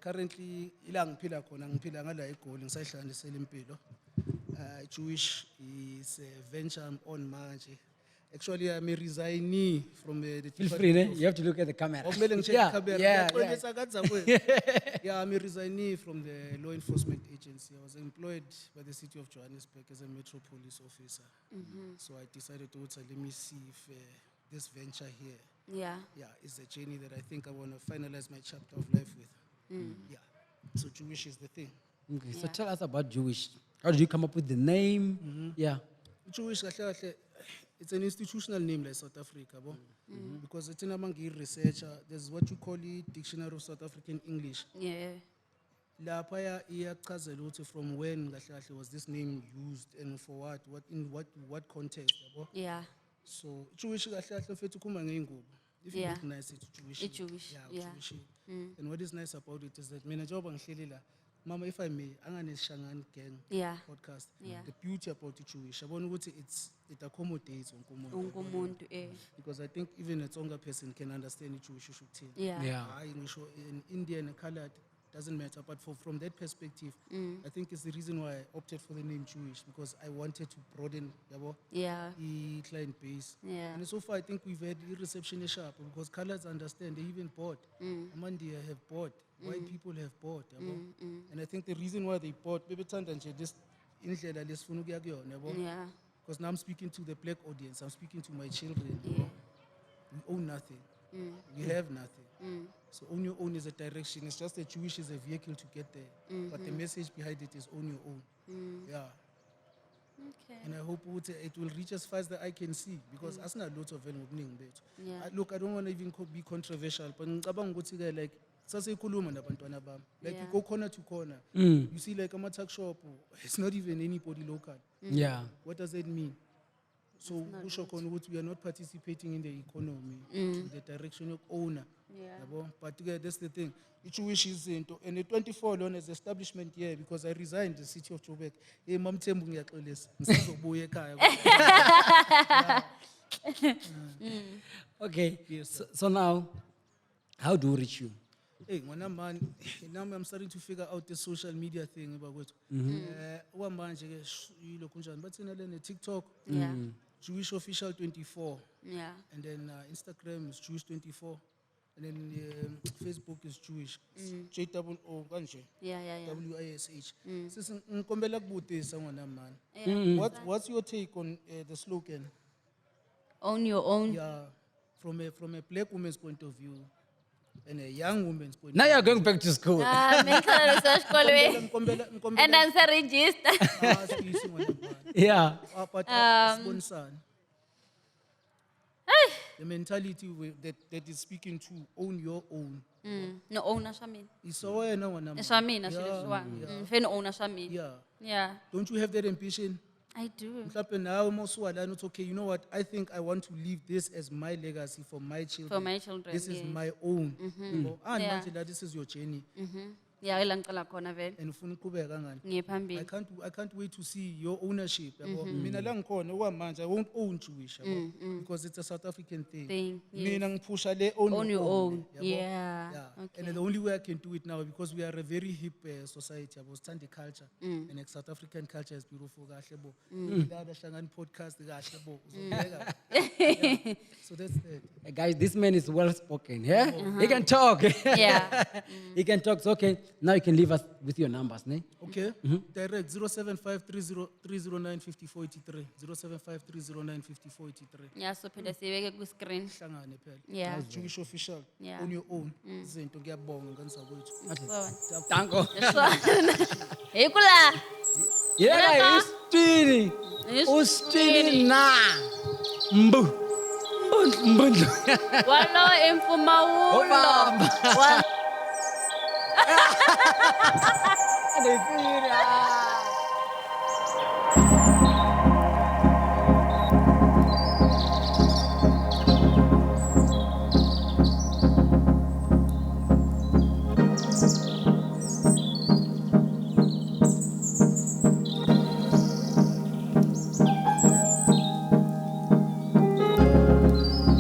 Currently ila ngiphila khona ngiphila ngala eGoli ngisayihlanganisela impilo. Jewish is a venture I'm on manje. Actually I'm a resignee from the Feel free, ne? You have to look at the camera. Okumele ngi-check Yeah, camera. yeah, yeah. Ngiyaxolisa kadza. Yeah, I'm a resignee from the law enforcement agency. I was employed by the city of Johannesburg as a metro police officer. So I decided to let me see if this venture here, Yeah. yeah, is a journey that I think I want to finalize my chapter of life with. Yeah. So Jewish is the thing. Okay, so tell us about Jewish. How did you come up with the name? Yeah. Jewish, kahle kahle, it's an institutional name like South Africa, bo? Because it's in among researcher, there's what you call it Dictionary of South African English. Yeah. Laphaya iyachazela ukuthi from when kahle kahle was this name used and for what in what context, yabo? Yeah. So Jewish kahle kahle mfethu ukhuluma ngey'ngubo. If you Yeah. look nice, it's Jewish. I-Jewish, Yeah, yeah. Jewish. And what is nice about it is that mina njengoba ngihleli la, mama if I may, anganeshangani gang Yeah. podcast. Yeah. The beauty about the Jewish, yabona ukuthi it accommodates wonke umuntu. Wonke umuntu, eh. Because I think even a Tsonga person can understand i-Jewish usho ukuthini. Yeah. Yeah. Hayi ngisho an Indian, a colored, doesn't matter. But from that perspective, I think it's the reason why I opted for the name Jewish, because I wanted to broaden yabo, Yeah. the client base. Yeah. And so far, I think we've had reception sharp because coloreds understand, they even bought. Amandia have bought, white people have bought. Yabo. And I think the reason why they bought, bebethanda nje this indlela lesifuna ukuya kuyona, yabo. Yeah. Because now I'm speaking to the black audience, I'm speaking to my children. Yabo. We own nothing. We have nothing. So own your own is a direction. It's just that Jewish is a vehicle to get there. But the message behind it is own your own. Yeah. Okay. And I hope ukuthi it will reach as far as the eye can see because asinalutho vele ngobuningi bethu. Yeah. Look, I don't want to even be controversial, but ngicabanga ukuthi ke like saseyikhuluma nabantwana bami. Like you go corner to corner. You see like ama tuck shop, it's not even anybody local. What does that mean? So kusho khona ukuthi we are not participating in the economy, to the direction of owner. Yabo? But ke that's the thing. I-Jewish izinto and the 24 lona is establishment year because I resigned the city of Joburg. Hey Mamthembu ngiyaxolisa. Ngisazobuya ekhaya. Okay. Yes, So now, how do we reach you? Hey ngwana man, now I'm starting to figure out the social media thing bakwethu. Eh okwamanje ke yilokhu kunjani bathina lene TikTok Jewish official 24 and then Instagram is Jewish 24 and then Facebook is Jewish J double O kanje W I S H. Sisi ngikombela kubutisa ngwana man. What's your take on the slogan? Own your own. Yeah, from a black woman's point of view and a young woman's point Now of you're going back to school. Ah, mina ngihlala esikolweni. view. Ngikombela And angise register. Ah, sisi ngwana man. Ah, but sibonisane. The mentality that is speaking to own your own. No owner swa mina. Isowena ngwana I man. swa mina swilo leswiwani. Fe ni owner swa mina. Yeah. Yeah. Don't you have that ambition? I do. Mhlawumbe nawe uma usuka lana uthi okay, you know what? I think I want to leave this as my legacy for my children. For my children, This is yes. my own. Yabo? Ah, manje la this is your journey Yeah, ila ngicela khona vele. and ufuna uqhubeka kangani? Ngiye phambili. I can't wait to see your ownership yabo. Mina la ngikhona okwamanje I won't own Jewish yabo because it's a South African thing. Thing, yes. Mina ngiphusha le own, Own your own. yabo. Yeah, okay. And the only way I can do it now because we are a very hip society yabo sithanda culture and like South African culture is beautiful kahle bo. La Hlangani podcast kahle bo uzobheka. Yeah. So that's that. Guys, this man is well spoken. Yeah? He can talk. He can talk. So, okay, now you can leave us with your numbers, ne? Okay. Direct 075 309 5483. 075 309 5483. Yeah, so phela sibeke ku screen. Hlangane phela. Jewish official on your own. Izinto ngiyabonga ngani zakwethu. So. Danko. Hi ku la. Yeah, Yena usitwini. Hi Usitwini na. Mbu. Mbu. Mbu. Walowo i mpfumawulo. Obamba. Wa Wa